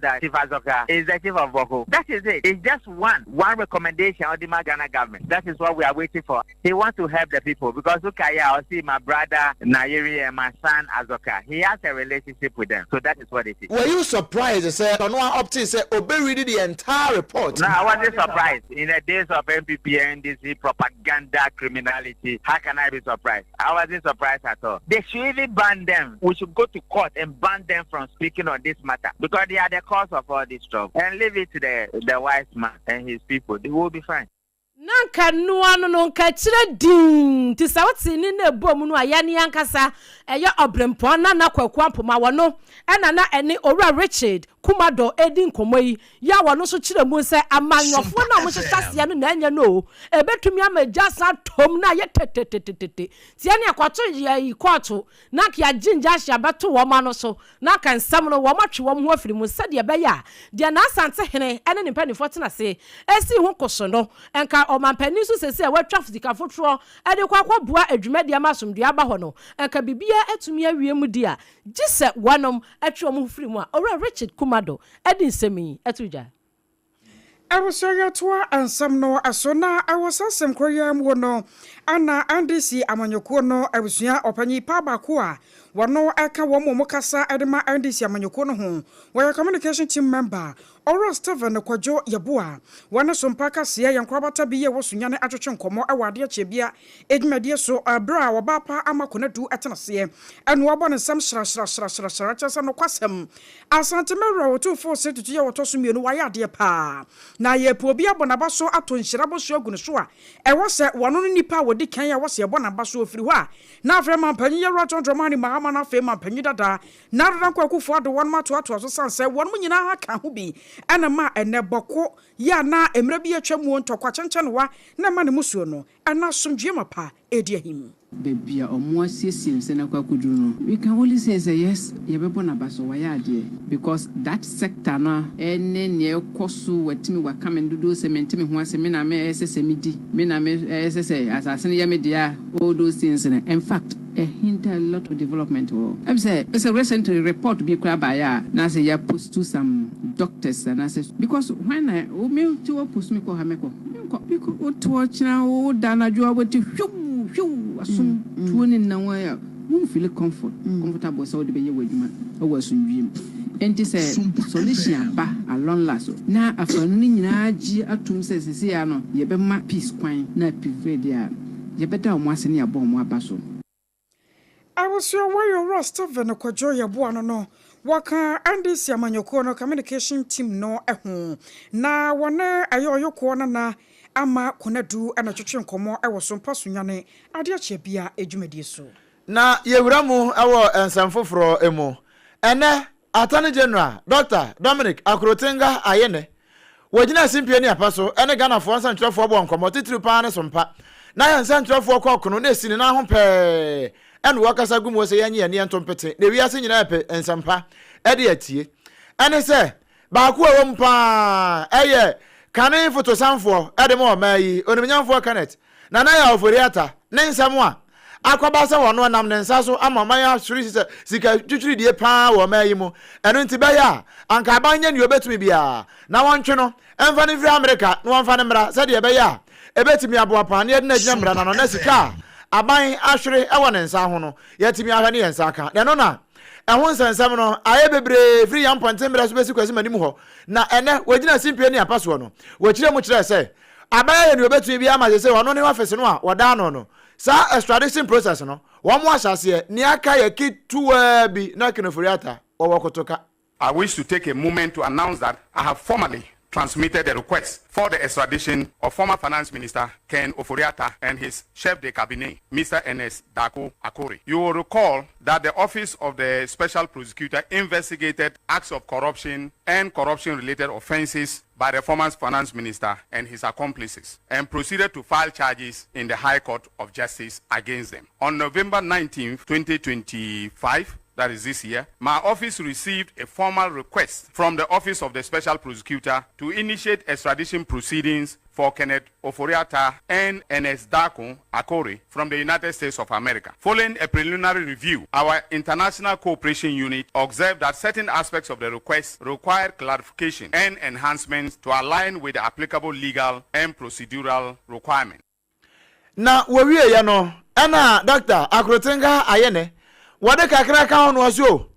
That Chief Azoka is the chief of Bawku. That is it. It's just one recommendation of the Ghana government. That is what we are waiting for. He wants to help the people because look here, I see my brother Nayiri and my son Azoka. He has a relationship with them. So that is what it is. Were you surprised sɛ ɔno a opt sɛ ɔbɛ read the entire report? No, I wasn't surprised. In the days of NPP, NDC, propaganda, criminality, how can I be surprised? I wasn't surprised at all. They should even ban them. We should go to court and ban them from speaking on this matter because they are the cause of all this trouble. And leave it to the wise man and his people. They will be fine. Na nka noa no nka kyerɛ din nti sɛ wote ne na ɛbɔ mu no a, yɛne ankasa ɛyɛ ɔbrɛmpɔn Nana Kwaku Ampoma wɔ no, ɛna na ɛne Owura Richard Kumadɔ ɛdi nkɔmmɔ yi yɛ a, wɔno nso kyerɛ mu sɛ amanyɔfoɔ no a wɔhyehyɛ aseɛ no na ɛnyɛ no o, ɛbɛtumi ama gya san tom na ayɛ tetetetete tie ne ɛkɔto yɛ kɔɔto na nka yɛagye ngya ahyɛ abɛto wɔn ano so, na nka nsɛm no wɔn atwe wɔn ho afiri mu sɛdeɛ ɛbɛyɛ a deɛ n'Asante hene ɛne ne mpanimfoɔ tena ase esi ho koso no, nka ɔmampanin nso sɛsɛ a watwa sika foforɔ ɛde kɔ akɔboa adwumadie ama asomdua aba hɔ no, nka biribiara atumi awie mu di a, gye sɛ wɔnom atwe wɔn ho firi mu a. Owura Richard Kumado ɛde nsɛm yi ɛto dwa. Abusua, yɛtoa nsɛm no ɛso na ɛwɔ saa asɛm koro yi mu no ana NDC amanyɔkuo no abusua ɔpanyin pa baako a wɔno ɛka wɔn mu kasa ɛde ma NDC amanyɔkuo no ho, wɔyɛ communication team member, Ɔwura Stephen Kwadwo Yɛboa, wɔne so mpa kaseɛ yɛn nkorabata bi yɛ wɔ Sunyane atwetwe nkɔmmɔ ɛwɔ adeɛ kyɛ bia edwumadie so ɛberɛ a wɔbaa pa ama Konadu ɛtena seɛ ɛna wɔabɔ ne nsɛm hyerɛhyerɛhyerɛhyerɛ kyerɛ sɛ nokwasɛm Asante mɛwura Wɔtumfoɔ sɛ tutu yɛ wɔtɔ so mmienu wayɛ adeɛ paa na yɛpɛ obi abɔ n'aba so ato nhyira bɔsuo agu ne so a, ɛwɔ sɛ wɔno no nipa a wɔdi kan a wɔsɛ yɛbɔ n'aba so ofiri hɔ a, na afei mampanyin yɛwura John Dramani Mahama, na afei mampanyin dada na Nana Akufo Addo, wɔn atoatoa so san sɛ wɔn nyinaa ka ho bi ɛna ma ɛnɛ Bɔko yɛ a na mmerɛ bi atwa mu ntɔkwa kyɛnkyɛnwa na ɛma ne musuo no ɛna asomdwie ma pa ɛdi ahim. Baabi a ɔmo asiesie nsɛm no akɔ akɔduru no, we can only say sɛ yes, yɛbɛbɔ n'aba so, wayɛ adeɛ, because that sector no ɛne nea ɛkɔ so watumi waka me dodoɔ sɛ mente me ho ase, me na me ɛsɛ sɛ medi, me na me ɛsɛ sɛ asase no yɛ me dea, all those things no, in fact, ɛhinder a lot of development wɔ ɛbi sɛ recently report bi koraa baeɛ a na sɛ yɛ post to some doctors anaasɛ, because when na wo me te wɔ post me kɔ ha, mekɔ menkɔ because wote hɔ kyena wo da anadwo a, wote hwiw hwiw asom tuo ne nam a, womfeel comfortable sɛ wode bɛyɛ w'adwuma ɛwɔ asomdwie mu. Enti sɛ solution aba at long last na afanu no nyinaa gye atom sɛ sesei a no yɛbɛma peace kwan na prevail deɛ a, yɛbɛda wɔn ase ne yɛabɔ wɔn aba so. Abusua, wɔyɛ Owura Stephen Kwadwo Yɛboa no, wɔka NDC amanyɔkuo no communication team no ho na wɔne ɛyɛ ɔyɔkoɔ Nana Ama Konadu ɛna twetwe nkɔmmɔ ɛwɔ so mpa Sunyane adeɛ kyɛ bia adwumadie so. Na yɛwura mu ɛwɔ nsɛm foforɔ mu. Ɛnɛ Attorney General Dr Dominic Akuritinga Ayine wɔgyina simpie ne apa so ɛne Ghanafoɔ nsɛntwerɛfoɔ bɔ nkɔmmɔ titiri paa ne so mpa na yɛn nsɛntwerɛfoɔ kɔ ɔkono na esi ne nan ho pɛɛ, ɛna wɔkasa gu mu sɛ yɛnye yɛn nto mpete na ewiase nyinaa pɛ nsɛmpa ɛde atie. Ɛne sɛ baako a ɛwɔ mu paa ɛyɛ kane fotosanfoɔ ɛde ma ɔman yi, onimnyamfoɔ Kenneth Nana Yaw Ofori-Atta ne nsɛm a akɔba sɛ wɔn nam ne nsa so ama ɔman asori sɛ sika twitwiridie paa wɔ ɔman yi mu. Ɛno nti bɛyɛ a anka aban nyɛ nea obetumi biara na wɔntwe no ɛmfa no mfiri Amerika na wɔmfa no mmra sɛdeɛ ɛbɛyɛ a ɛbɛtumi aboa paa na yɛde no agyina mmara no na sika a aban ahwere ɛwɔ ne nsa ho no yɛtumi ahwɛ ne yɛn nsa aka. Na ɛno na ɛho nsɛnsɛm no ayɛ bebree firi yɛn mpɔnten mmerɛ so bɛsi Kwasi anim hɔ. Na ɛnɛ wɔgyina simpie ne apa soɔ no, wɔkyerɛ mu kyerɛ sɛ aban ayɛ nea obɛtumi bi ama sɛ sɛ ɔno ne ɔfisi no a wɔda ano no, saa extradition process no wɔn mo ahyɛ aseɛ, nea aka yɛ ketewaa bi na Ken Ofori-Atta wɔwɔ kotoka. I wish to take a moment to announce that I have formally transmitted a request for the extradition of former Finance Minister Ken Ofori-Atta and his chef de cabinet, Mr. Ernest Dako Akore. You will recall that the Office of the Special Prosecutor investigated acts of corruption and corruption-related offenses by the former finance minister and his accomplices and proceeded to file charges in the High Court of Justice against them. On November 19, 2025, that is this year, my office received a formal request from the Office of the Special Prosecutor to initiate extradition proceedings for for Kenneth Ofori-Atta and Ernest Darko Akore from the United States of America. Following a preliminary review, our International Cooperation Unit observed that certain aspects of the request required clarification and enhancements to align with the applicable legal and procedural requirements. Na wɔwieeɛ no, ɛna Dɔkta Akorotenga Ayene, wɔde kakra ka ho no ɔse o,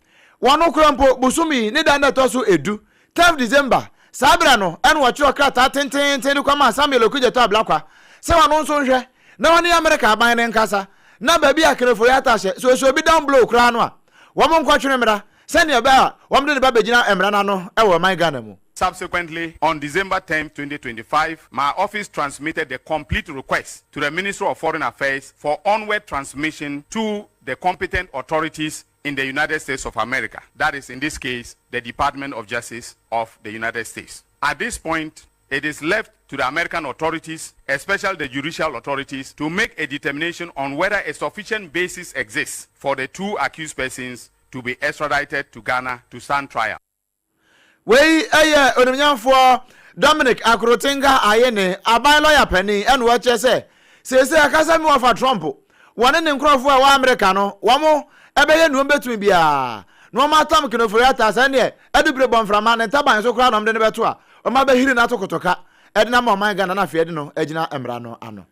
wɔno kora mpo bosome yi ne da no ɛtɔ so edu, 10th December, saa berɛ no ɛna wɔtwerɛ krataa tenteenten de kɔmaa Samuel Okudzeto Ablakwa sɛ ɔno nso nhwɛ na ɔne Amerika aban no nkasa na baabi a Ken Ofori-Atta hyɛ sɛ ɔsɛ obi down blow koraa no a wɔn nkɔtwene mmra sɛdeɛ ɛbɛyɛ a wɔde ne ba bɛgyina mmara no ano wɔ ɔman Ghana mu. Subsequently, on December 10, 2025, my office transmitted the complete request to the Ministry of Foreign Affairs for onward transmission to the competent authorities in the United States of America. That is, in this case, the Department of Justice of the United States. At this point, it is left to the American authorities, especially the judicial authorities, to make a determination on whether a sufficient basis exists for the two accused persons to be extradited to Ghana to stand trial. Wei yɛ Onimnyamfoɔ Dominic Akorotenga Ayene, aban lɔya panin, ɛna ɔkyerɛ sɛ seesei akasa mi wɔfa Trump, wɔne ne nkurɔfoɔ a ɛwɔ Amerika no, wɔn ɛbɛyɛ nea wɔbɛtumi biara na wɔn atam Ken Ofori-Atta sɛ ɛneɛ adubire bɔ mframa ne ntaban so koraa na wɔde no bɛto a wɔn abɛhiri no ato kotoka ɛde no ama ɔman Ghana na afei ɛde no agyina mmara no ano.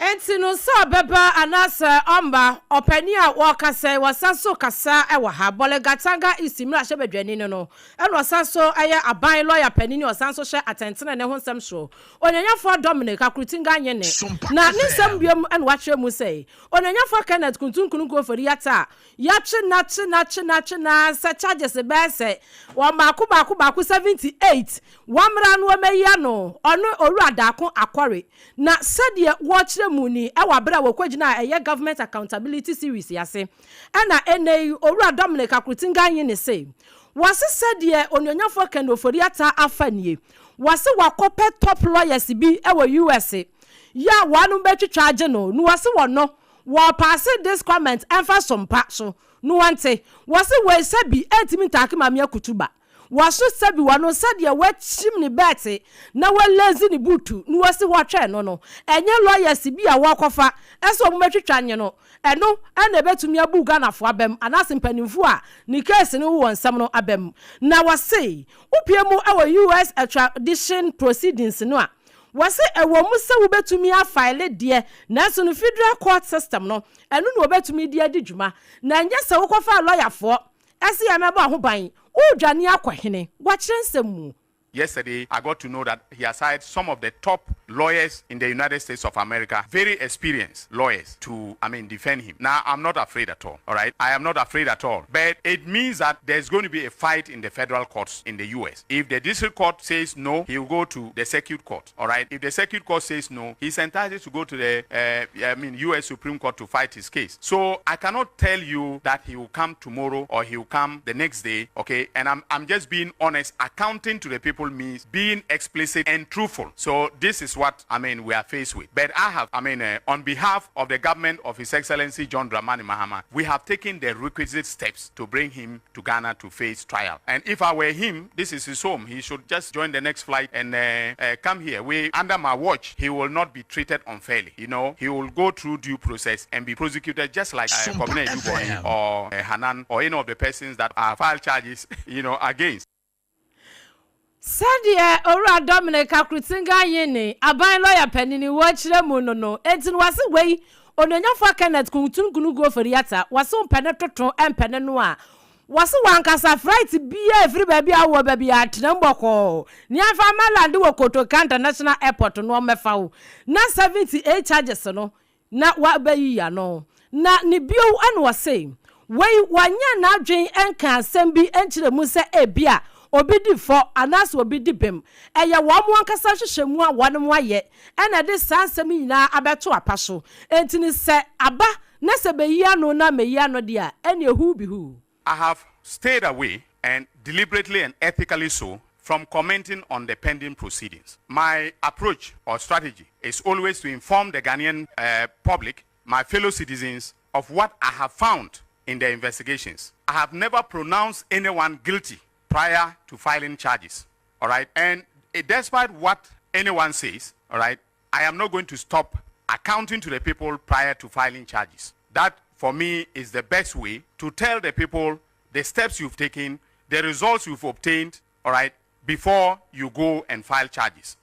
Enti no sɛ ɔbɛba anaasɛ ɔmma, ɔpanin a wɔrekasa yi, wɔsan nso rekasa wɔ ha, Bolgatanga East mmarahyɛbadwani no no, ɛna ɔsan nso yɛ aban lɔya panin a ɔsan nso hwɛ atɛntenenee ho nsɛm soɔ, Onuonyafoɔ Dominic Akuritinga Nyene. Na ne nsɛm biom na wakyerɛ mu sɛ, Onuonyafoɔ Kenneth Kuntunkununku Ofori-Atta a yɛatwe no atwe no atwe no atwe no ara sɛ charges bɛyɛ sɛ wɔn baako baako baako 78, wɔmmra na wɔmmɛyi ano, ɔno Owura Darko Akɔre. Na sɛdeɛ wɔrekyerɛ mu ni, wɔ aberɛ a wɔkɔgyinaa ɛyɛ Government Accountability Series yi ase, ɛna ɛnnɛ yi Owura Dominic Akrotinga Nyene se, wɔse sɛdeɛ Onuonyafoɔ Ken Ofori-Atta afa nie, wɔse wakɔpɛ top lawyers bi wɔ US yɛ a wɔnom bɛtwitwa agye no, na wɔse wɔno wɔrepaase this comment ɛmfa so mpa so, na wɔnte, wɔse wei sɛbi ɛntumi ntaake Maame Akutuba. Wɔso sɛbi wɔno sɛdeɛ wakyim ne bɛɛte na walezi ne buutu na wasi hɔ twɛn no no, ɛnyɛ lawyers bi a wɔkɔfa sɛ wɔn bɛtwitwa nye no, ɛno na ɛbɛtumi abu Ghanafoɔ abam anaase mpanimfoɔ a ne case no wɔ nsam no abam. Na wɔse wopue mu wɔ US extradition proceedings no a, wɔse ɛwɔ mu sɛ wobɛtumi afile deɛ nanso no federal court system no, ɛno na wɔbɛtumi de adi dwuma na ɛnyɛ sɛ wokɔfaa lɔyafoɔ Ɛse yɛ mɛbɔ ho ban. Woredwane akɔ hene? Wakyerɛ nsɛm mu. Yesterday, I got to know that he has hired some of the top lawyers in the United States of America, very experienced lawyers, to, I mean, defend him. Now, I'm not afraid at all, all right? I am not afraid at all. But it means that there's going to be a fight in the federal courts in the U.S. If the district court says no, he'll go to the circuit court, all right? If the circuit court says no, he's entitled to go to the, I mean, U.S. Supreme Court to fight his case. So I cannot tell you that he will come tomorrow or he will come the next day, okay? And I'm, I'm just being honest. Accounting to the people means being explicit and truthful. So this is what, I mean, we are faced with. But I have, I mean, on behalf of the government of His Excellency John Dramani Mahama, we have taken the requisite steps to bring him to Ghana to face trial. And if I were him, this is his home. He should just join the next flight and come here. We, under my watch, he will not be treated unfairly. You know, he will go through due process and be prosecuted just like Kobina Eduboy or Hanan or any of the persons that are filed charges, you know, against. Sɛdeɛ Owura Dominic Akuritinga Ayine, aban lɔya panin, wɔ kyerɛ mu no no, enti no wɔse wei, Onuonyamfoɔ Kenneth Kuntunkunugu Ofori-Atta, wɔse wompɛ ne toto mpɛ ne no a, wɔse wankasa flight biara ɛfiri baabi a wowɔ ba biara tena mu bɔkɔɔ, nea mfa mma lande wɔ Kotoka International Airport no ɔmmɛfa wo, na 78 charges no Na wabeyi ano. Na ne bio na ɔse, wei wanyɛ n'adwen nka asɛm bi nkyerɛ mu sɛ ebia obi di fɔ anaasɛ obi di bem. Ɛyɛ wɔn ankasa nhwehwɛmu a wɔn ayɛ na ɛde saa nsɛm yi nyinaa abɛto apa so. Enti no sɛ aba na sɛ beyi ano na meyi ano deɛ a, ɛneɛ huu bi huu. I have stayed away, and deliberately and ethically so, from commenting on the pending proceedings. My approach or strategy is always to inform the Ghanaian public, my fellow citizens, of what I have found in the investigations. I have never pronounced anyone guilty prior to filing charges. All right. And despite what anyone says, all right, I am not going to stop accounting to the people prior to filing charges. That, for me, is the best way to tell the people the steps you've taken, the results you've obtained, all right, before you go and file charges.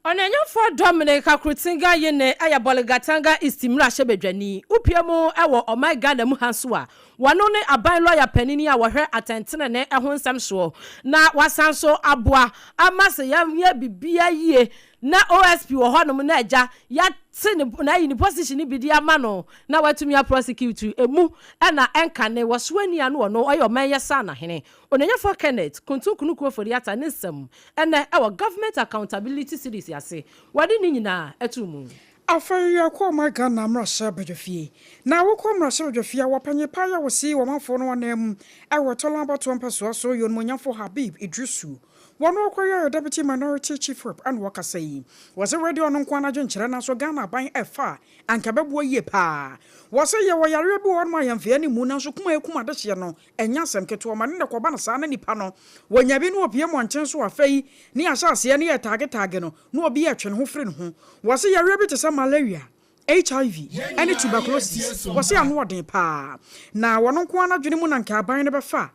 Ɔnuonyamfoɔ Dominic Akrotinga Yene yɛ Bolgatanga East mmarahyɛbadwani. Wopue mu wɔ ɔman Ghana mu ha nso a, wɔno ne aban lɔya panini a wɔhwɛ atɛntenenee ho nsɛm soɔ na wasan nso aboa ama sɛ yɛnyɛ biribiara yie na OSP wɔ hɔnom na agya yɛate ne n'ayi ne position no bi de ama no na watumi aprɔsekiyutu emu na ɛnkane wɔ so ani ano ɔno ɔyɛ ɔman yɛ saanahene Onuonyamfoɔ Kenneth Kuntu Kunuku Ofori-Atta ne nsɛm ɛnnɛ ɛwɔ Government Accountability Series ase wɔde ne nyinaa too mu. Afei yɛkɔɔ ɔman Ghana mmarahyɛ badwafie. Na wokɔ mmarahyɛ badwafie a wɔpanyin paa yi a wɔsi ɔmanfoɔ no ananmu wɔ Tolon abatoɔ mpɛsoa so yɛ Onimuonyamfoɔ Habib Iddrisu. Wɔn ɔkɔyɛɛ Deputy Minority Chief Whip ɛna ɔkasa yi. Wɔse wei deɛ ɔno nko ara n'adwenkyerɛ nanso Ghana aban ɛfa a anka ɛbɛboa yie paa. Wɔse yɛwɔ yareɛ bi wɔ hɔnom a yɛmfa yɛn ani mmu nanso kum a ɛkum adehyeɛ no ɛnyɛ asɛm ketewa ma ne na ɛkɔba no saa na nipa no wɔnya bi na ɔpue mmɔnten so afei ne yɛahyɛ aseɛ ne yɛtaage taage no na obi ɛtwe ne ho firi ne ho. Wɔse yareɛ bi te sɛ malaria, HIV ɛne tuberculosis wɔse ano ɔden paa na wɔn nko ara n'adwene mu na anka aban no bɛfa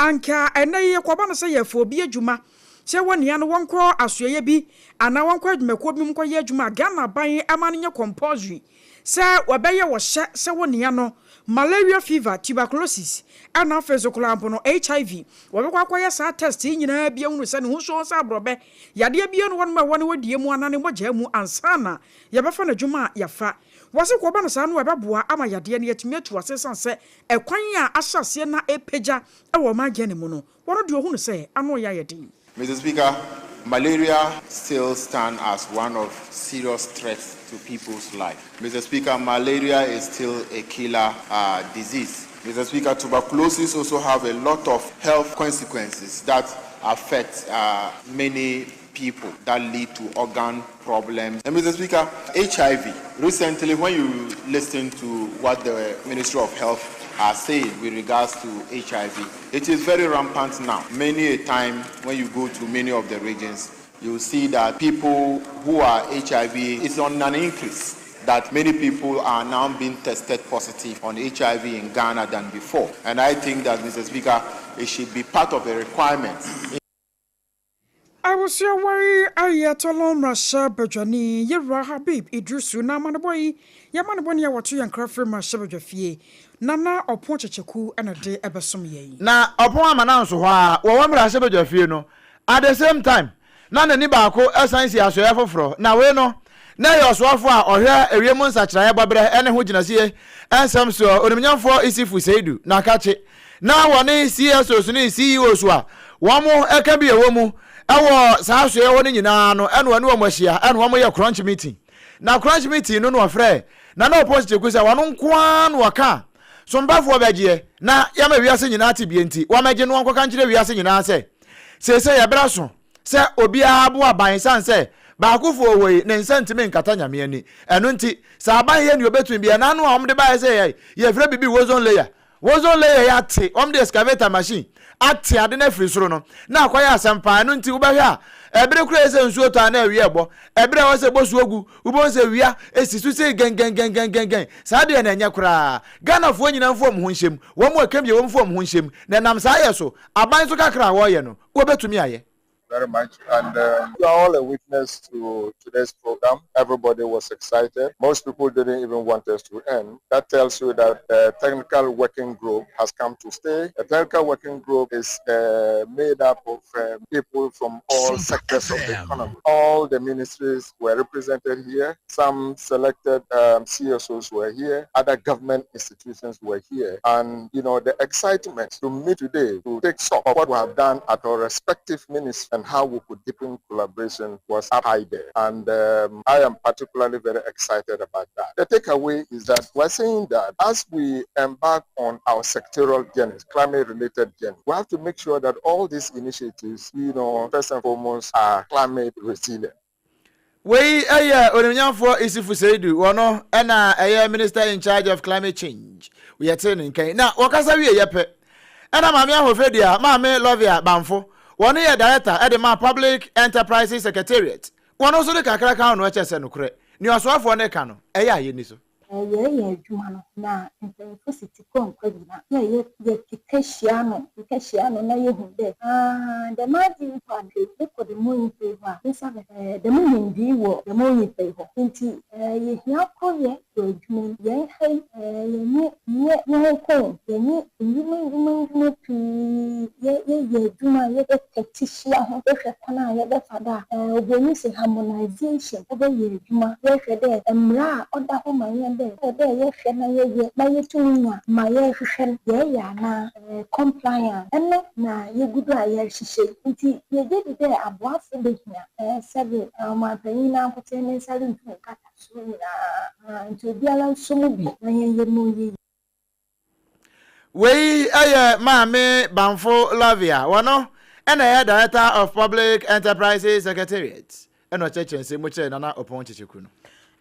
anka ɛnnɛ yi ɛkɔba no sɛ yɛfa obi adwuma sɛ wɔnua no wɔnkɔ asoɛeɛ bi anaa wɔnkɔ adwumakuo bi mu nkɔyɛ adwuma a Ghana aban ɛma no nyɛ compulsory sɛ wɔbɛyɛ wɔhyɛ sɛ wɔnua no malaria fever, tuberculosis ɛna afei nso koraa mpo no HIV wɔbɛkɔ akɔyɛ saa test yi nyinaa bi ahunu sɛ ne ho so sɛ aborɔbɛ yadeɛ bi no wɔnom a ɛwɔ ne wɔdie mu anaa ne mogya mu ansa na yɛbɛfa no adwuma a yɛfa. Wɔse kɔba no saa no ɛbɛboa ama yadeɛ no yɛatumi atu ase ɛsiane sɛ ɛkwan a ahyɛ aseɛ na ɛpagya ɛwɔ ɔman Ghana mu no wɔno deɛ ɔhunu sɛ ano yɛ ayɛ den. Mr. Speaker, malaria still stands as one of serious threats to people's life. Mr. Speaker, malaria is still a killer disease. Mr. Speaker, tuberculosis also have a lot of health consequences that affect many people that lead to organ problems. And Mr. Speaker, HIV, recently when you listen to what the Ministry of Health are saying with regards to HIV, it is very rampant now. Many a time when you go to many of the regions, you see that people who are HIV is on an increase, that many people are now being tested positive on HIV in Ghana than before. And I think that, Mr. Speaker, it should be part of the requirement. Abusua wei ayɛ Tolon mmarahyɛ badwani Yewura Habib Idrisu na amanebɔ yi yɛma ne bɔne a wɔto yɛn nkra firi mmarahyɛ badwa fie Nana Ɔpɔn Kyekyeku na de ɛbɛsom yɛn. Na Ɔpɔn Amana nso hɔ a wɔwɔ mmarahyɛ badwa fie no at the same time na n'ani baako san si asoɛeɛ foforɔ na wei no na ɛyɛ ɔsoafoɔ a ɔhwɛ ewiem nsakyeraeɛ bɔberɛ ne ho gyinasie nsɛm soɔ Onimnyamfoɔ Issifu Seidu Nakakye na wɔne CSOs ne CEOs a wɔn ka bi ɛwɔ mu wɔ saa asoɛeɛ hɔ no nyinaa no ɛna wɔne wɔn ahyia ɛna wɔn yɛ crunch meeting na crunch meeting no na wɔfrɛ Nana Opon Kyeku sɛ wɔn nko ara na wɔka sompafoɔ bɛgyeɛ na yɛama wiase nyinaa te bie nti wɔmɛgye no wɔnkɔka nkyerɛ wiase nyinaa sɛ seesei ɛberɛ so sɛ obiara boa aban esiane sɛ baakofoɔ wɔ yi ne nsa ntumi nkata Nyame ani ɛno nti sɛ aban yɛ nea obetumi biara n'ano a wɔde baeɛ sɛ yɛ yɛfrɛ biribi ozone layer ozone layer yi ate wɔn de excavator machine ate ade no afiri soro no na akɔyɛ asɛm paa ɛno nti wobɛhwɛ a ɛbere kora yɛ sɛ nsuo tɔ a na awia ɛbɔ ɛbere a ɛwɔ sɛ bosuo gu wobɛhu sɛ wia esi so sei gɛngɛngɛngɛngɛn saa deɛ na ɛnyɛ koraa Ghanafoɔ nyinaa mfa wɔn ho nhyɛm wɔn mu ɛka bi wɔn mfa wɔn ho nhyɛm na ɛnam saa yɛ so aban so kakra a wɔreyɛ no wɔbɛtumi ayɛ. Very much. And you are all a witness to today's program. Everybody was excited. Most people didn't even want us to end. That tells you that the technical working group has come to stay. The technical working group is made up of people from all sectors of the economy. All the ministries were represented here. Some selected CSOs were here. Other government institutions were here. And, the excitement to meet today to take stock of what we have done at our respective ministries and how we could deepen collaboration was up high there. And I am particularly very excited about that. The takeaway is that we're saying that as we embark on our sectoral journeys, climate-related journey, we have to make sure that all these initiatives, first and foremost, are climate resilient. Wei yɛ Onimnyamfoɔ Issifu Seidu, wɔno na ɛyɛ Minister in charge of Climate Change. Yɛtee ne nkan. Na wɔkasa wie yɛ pɛ, ɛna Maame Ahofadua, Maame Lovia Bamfo, Wɔno yɛ Director de ma Public Enterprises Secretariat. Wɔno nso de kakra ka ho na ɔkyerɛ sɛ nokorɛ, nea ɔsoafoɔ no reka no, ɛyɛ a yɛnni so. Yɛreyɛ edwuma no, na mpanyimfo si tsikɔ nkwa gyina, yɛ yɛ yɛkeka hyia ano, keka hyia ano na yehu dɛ, aah, dɛm adze yi mpo a, hwɛ, yɛkɔ dɛm onyimpa yi hɔ a, ne nsa bɛka dɛm nyimdzee yi wɔ dɛm onyimpa yi hɔ. Ntsi yehia koryɛ wɔ edwuma yi mu. Hɛn ha yi, yɛnye nnyɛ hɛnho o, yɛnye ndwuma ndwuma ndwuma pii yɛ yɛyɛ edwuma a yɛkɛtse hyia ho, yɛhwɛ kwan a yɛbɛfa do a Oburoni se harmonisation bɛyɛ edwuma, yɛhwɛ dɛ mbra a ɔda hɔ ma hɛn dɛ ɔwɔ dɛ yɛhwɛ na yɛyɛ na yetum nya ma yɛrohwehwɛ no yɛyɛ anaa, compliance, ɛno na yegu do a yɛrohyehyɛ yi. Ntsi yɛgye dzi dɛ aboafo behia, sɛbe ɔmampanyin nankotsee ne nsa runntum nnkata sor nyina, ntsi obiara nsɔ mu bi na yɛnyɛ ma ɔnyɛ yie. Wei yɛ Maame Bamfo Lovia, wɔno na ɛyɛ Director of Public Enterprises Secretariat ɛna ɔkyerɛkyerɛ nsɛm mu kyerɛɛ Nana Opon Kyekyeku no.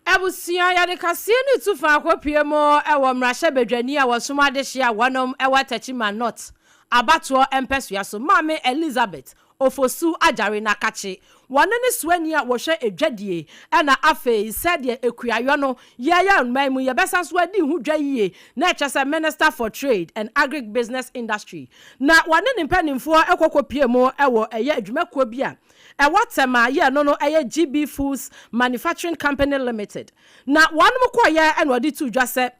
Abusua, yɛde kaseɛ no retu fa akɔpue mu wɔ mmarahyɛbadwani a wɔsom adehyeɛ a wɔnom wɔ Techiman North abatoɔ mpɛsoa so, Maame Elizabeth Ofosu Agyare Nakakye, wɔno ne soani a wɔhwɛ edwadie ɛna afei sɛdeɛ ekuayɔ no yɛyɛ ɔman mu yɛbɛsan so adi ho dwa yie na ɛkyerɛ sɛ Minister for Trade and Agric Business Industry na wɔne ne mpaninfoɔ kɔ kɔ pie mu wɔ ɛyɛ adwumakuo bi a ɛwɔ Tema yɛ no no ɛyɛ GB Foods Manufacturing Company Limited Na wɔnom kɔeɛ na wɔde too dwa sɛ,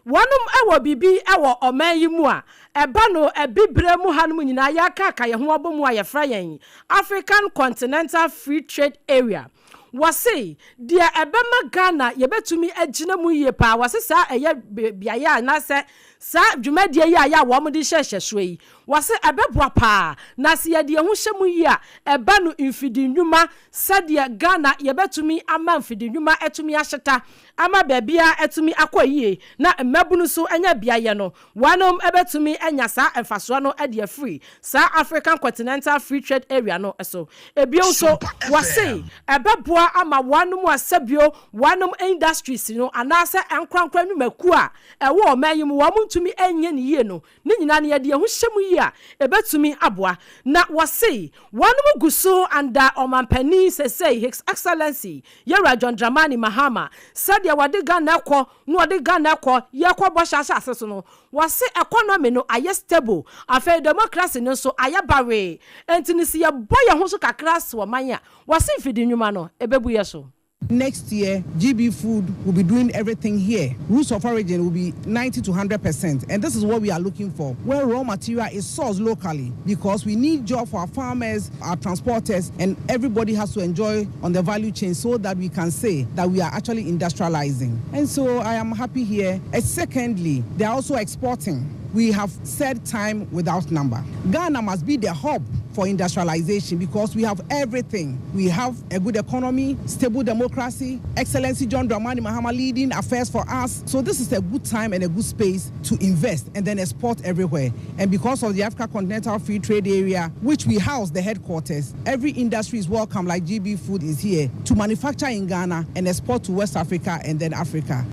wɔnom wɔ biribi wɔ ɔman yi mu a ɛba no Abibire mu hanom nyinaa yɛakaaka yɛn ho abɔ mu a yɛfrɛ yɛn African Continental Free Trade Area. Wɔse deɛ ɛbɛma Ghana yɛbɛtumi agyina mu yie paa, wɔse saa ɛyɛ beaeɛ anaasɛ saa dwumadie yi a yɛ a wɔn de hyɛ hyɛsoɔ yi, wɔse ɛbɛboa paa na sɛ yɛde yɛn ho hyɛ mu yie a ɛba no mfidi nnwuma Sɛdeɛ Ghana yɛbɛtumi ama mfidinwuma atumi ahyeta ama baabiara atumi akɔ yie na mmabunu nso anya beaeɛ no, wɔnom bɛtumi anya saa mfasoɔ no de afiri saa African Continental Free Trade Area no so. Ebio nso, wɔse ɛbɛboa ama wɔnom a sɛbio wɔnom industries no anaasɛ ankorankora nnwumakuo a ɛwɔ ɔman yi mu wɔn ntumi nyɛ no yie no Ne nyinaa no yɛde yɛn ho hyɛ mu yie a, ɛbɛtumi aboa. Na wɔse wɔnom gu so under Ɔmanpanin sesei His Excellency Yɛwura John Dramani Mahama sɛdeɛ wɔde Ghana kɔ na wɔde Ghana kɔ yɛkɔ bɔhyɛ asase so no, wɔse economy no ayɛ stable, afei democracy no nso ayɛ bawee. Enti no sɛ yɛbɔ yɛn ho so kakra as ɔman a, wɔse mfidi nnwuma no ɛbɛbu yɛ so. Next year, GB Food will be doing everything here. Rules of origin will be 90 to 100%. And this is what we are looking for, where raw material is sourced locally, because we need job for our farmers, our transporters, and everybody has to enjoy on the value chain so that we can say that we are actually industrializing. And so I am happy here. And secondly, they are also exporting. We have said time without number. Ghana must be the hub for industrialization because we have everything. We have a good economy, stable democracy, Excellency John Dramani Mahama leading affairs for us. So this is a good time and a good space to invest and then export everywhere. And because of the Africa Continental Free Trade Area, which we house the headquarters, every industry is welcome, like GB Food is here, to manufacture in Ghana and export to West Africa and then Africa.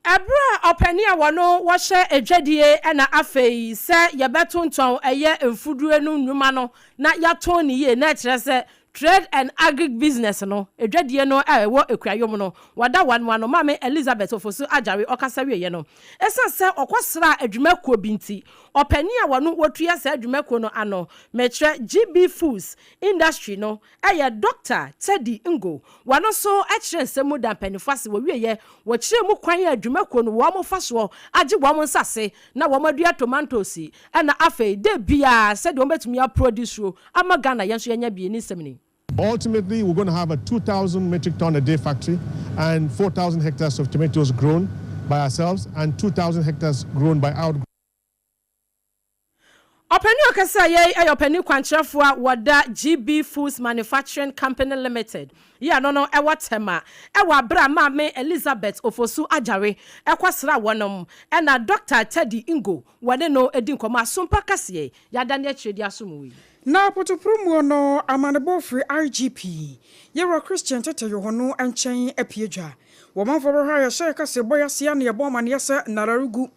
Ɛberɛ a ɔpanin a wɔno wɔhyɛ adwadie na afei sɛ yɛbɛtontɔn ɛyɛ mfuduro no nnwuma no na yɛatɔn no yie na ɛkyerɛ sɛ Trade and Agric Business no adwadie no a ɛwɔ Akuayɔ mu no wɔda wɔn ano. Maame Elizabeth Ofosu Agyare ɔkasa wieɛ no ɛsiane sɛ ɔkɔsraa adwumakuo bi nti ɔpanin a wɔno wɔtua saa adwumakuo no ano mekyerɛ GB Foods Industry no yɛ Dɔkta Teddy Ngo. Wɔno nso kyerɛɛ nsɛm mu da mpaninfoɔ ase. Wɔwieɛ, wɔkyerɛɛ mu kwan a dwumakuo no wɔn fa soɔ agye wɔn nsase na wɔn adua tomantoosi ɛna afei da biara sɛdeɛ wɔn bɛtumi aprodusuo ama Ghana yɛn nso yɛanya bi. Ne nsɛm ni. Ultimately, we're going to have a 2,000 metric ton a day factory and 4,000 hectares of tomatoes grown by ourselves and 2,000 hectares grown by out. Ɔpanin a ɔkasa yei yɛ ɔpanin kwankyerɛfoɔ a wɔda GB Foods Manufacturing Company Limited yi ano no wɔ Tema wɔ aberɛ a Maame Elizabeth Ofosu Agyare kɔsraa wɔnom ɛna Dɔkta Teddy Ngo wɔne no di nkɔmmɔ Asompa kaseɛ yɛadane akyire de asom wo yi. Na pɔtɔporo muo no amanebɔ firi IGP, Yɛwura Christian Tetteh Yohuno nkyɛn apue dwa. Wɔ manfoɔ bɛhwɛ a yɛhyɛ kaseɛbɔ yi ase a na yɛbɔ amaneɛ sɛ Nara regu.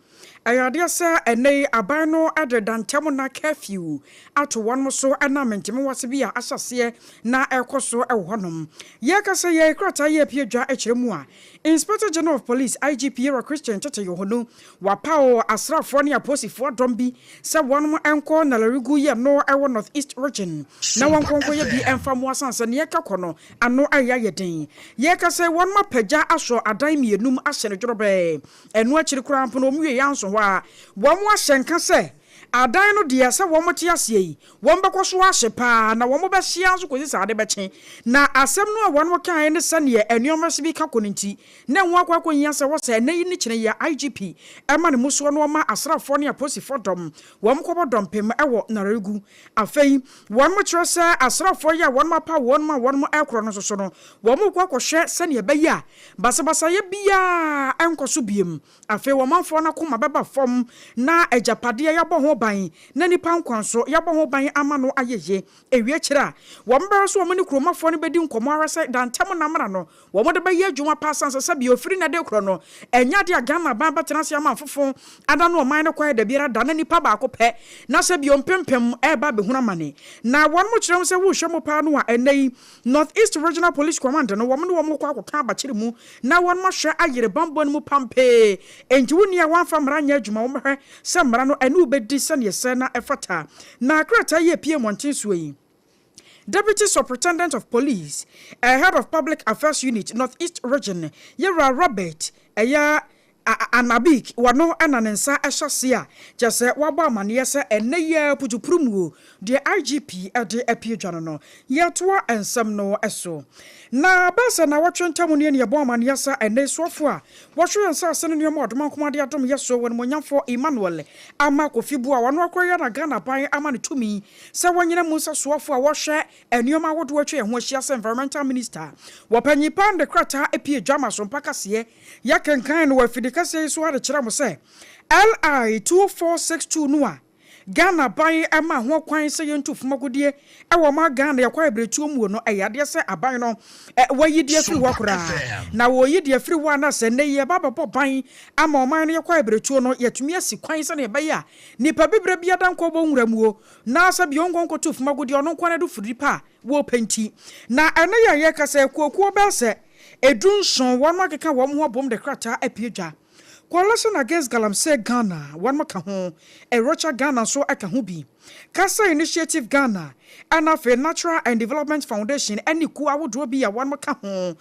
Ɛyɛ adeɛ sɛ ɛnnɛ yi aban no de da ntɛm na curfew ato wɔnom so ɛnam mentemewase bi a ahyɛ aseɛ na ɛrekɔ so wɔ hɔnom. Yɛrekasa yi ara krataa yi apue dwa kyerɛ mu a, Inspector General of Police, IGP, Yɛwura Christian Tetteh Yohuno, wapaw asraafoɔ ne apolisifoɔ dɔm bi sɛ wɔnom nkɔ Nalerigu yɛ no wɔ North East Region na wɔnkɔ nkɔyɛ bi mfa mmoa sane sɛ neɛ ɛka kɔ no ano ayɛ ayɛ den. Yɛrekasa yi wɔnom apagya asɔ adan mmienum ahyɛ no dworobɛɛ. Ɛno akyiri koraa mpo no wɔn wieɛ anso hɔ ara wɔn ahyɛ nka sɛ adan no deɛ sɛ wɔn te aseɛ yi wɔn bɛkɔ so ahye paa na wɔn bɛhye ara nso kɔsi sɛ ade bɛkye. Na asɛm no a wɔn kaeɛ ne sɛdeɛ nnoɔma bi ka kɔ no nti na ɛho akɔ akɔhia sɛ wɔ sɛ ɛnnɛ yi ne kyena yi a IGP ma ne musoɔ no ɔma asraafoɔ ne apolisifoɔ dɔm wɔn kɔbɔ dɔmpem wɔ Naregu. Afei wɔn kyerɛ sɛ asraafoɔ yi a wɔn apaw wɔn a wɔn rekorɔ no nso so no wɔn rekɔ akɔhwɛ sɛdeɛ ɛbɛyɛ a Basabasayɛ biara renkɔ so bio. Afei ɔmanfoɔ no akoma bɛba fam, na agyapadeɛ yɛabɔ ho ban, na nnipa nkwa nso, yɛabɔ ho ban ama no ayɛ yie. Ɛwie akyire a, wɔbɛhwɛ sɛ wɔne kuromafoɔ no bɛdi nkɔmmɔ ahwɛ sɛ da ntɛm na mmara no, wɔde bɛyɛ adwuma pa sane sɛ sɛdeɛ ɛfiri nnɛ de rekorɔ no, ɛnyɛ adeɛ a Ghana aban bɛtena ase ama mfofo ada no ɔman no kwaeɛ dabiara da na nnipa baako pɛ na sɛ bio mpempem reba abɛhunu amane. Na wɔn kyerɛ mu sɛ wohwɛ mu paa no a, ɛnnɛ yi North East Regional Police Command no, wɔn ne wɔn rekɔ akɔka abakyere mu na wɔn ahwɛ ayere bammɔ no mu pampee. Enti wo nni a woamfa mmara anyɛ adwuma, wɔbɛhwɛ sɛ mmara no ɛne wo bɛdi sɛdeɛ ɛsɛ na ɛfata. Na krataa yi a ɛpue mmɔnten soɔ yi, Deputy Superintendent of Police, Head of Public Affairs Unit, North East Region, Yɛwura Robert ɛyɛ Anabik, wɔno na ne nsa hyɛ ase a kyerɛ sɛ wabɔ amaneɛ sɛ ɛnnɛ yi ara putupuru mu o, deɛ IGP de apue dwa no no, yɛtoa nsɛm no so. Na bɛyɛ sɛ nnawɔtwe ntam nie na yɛbɔɔ amaneɛ sɛ ɛnnɛ yi soafoɔ a wɔhwɛ yɛn nsase ne nneɛma a Ɔdomankoma de adom yɛ so, Onimuonyamfoɔ Emmanuel Armah Kofi Buah, ɔno akora yi na Ghana aban ama no tumi sɛ wɔnyina mu sɛ soafoɔ a wɔhwɛ nneɛma ahodoɔ atwa yɛn ho ahyia sɛ Environmental Minister. Wɔpanyin paa no de krataa apue dwa ma so mpa kaseɛ Yɛkenkan no wɔ afidi kɛseɛ yi so ara de kyerɛ mo sɛ LI 2462 no a Ghana aban maa ho kwan sɛ yɛntu fam agudeɛ wɔ ɔman Ghana yɛkɔ abiretuo muo no, ɛyɛ adeɛ sɛ aban no wayi de afiri hɔ koraa. Na wɔyi de afiri hɔ a na sɛ nnɛ yi yɛba abɛbɔ ban ama ɔman no yɛkɔ abiretuo no, yɛatumi asi kwan sɛdeɛ ɛbɛyɛ a nipa bibire biara nkɔbɔ nwura muo na sɛ bio nkɔ nkɔtu fam agudeɛ ɔno nko ara de firi pa a wɔpɛ nti. Na ɛnnɛ yi a yɛrekasa yi, akuokuo bɛyɛ sɛ edunson wɔn akeka wɔn ho abom de krataa apue dwa. Coalition Against Galamsey Ghana, wɔn ka ho, A Rocha Ghana nso ka ho bi, Kasa Initiative Ghana, ɛna afei Natural and Development Foundation ne kuo ahodoɔ bi a wɔn ka ho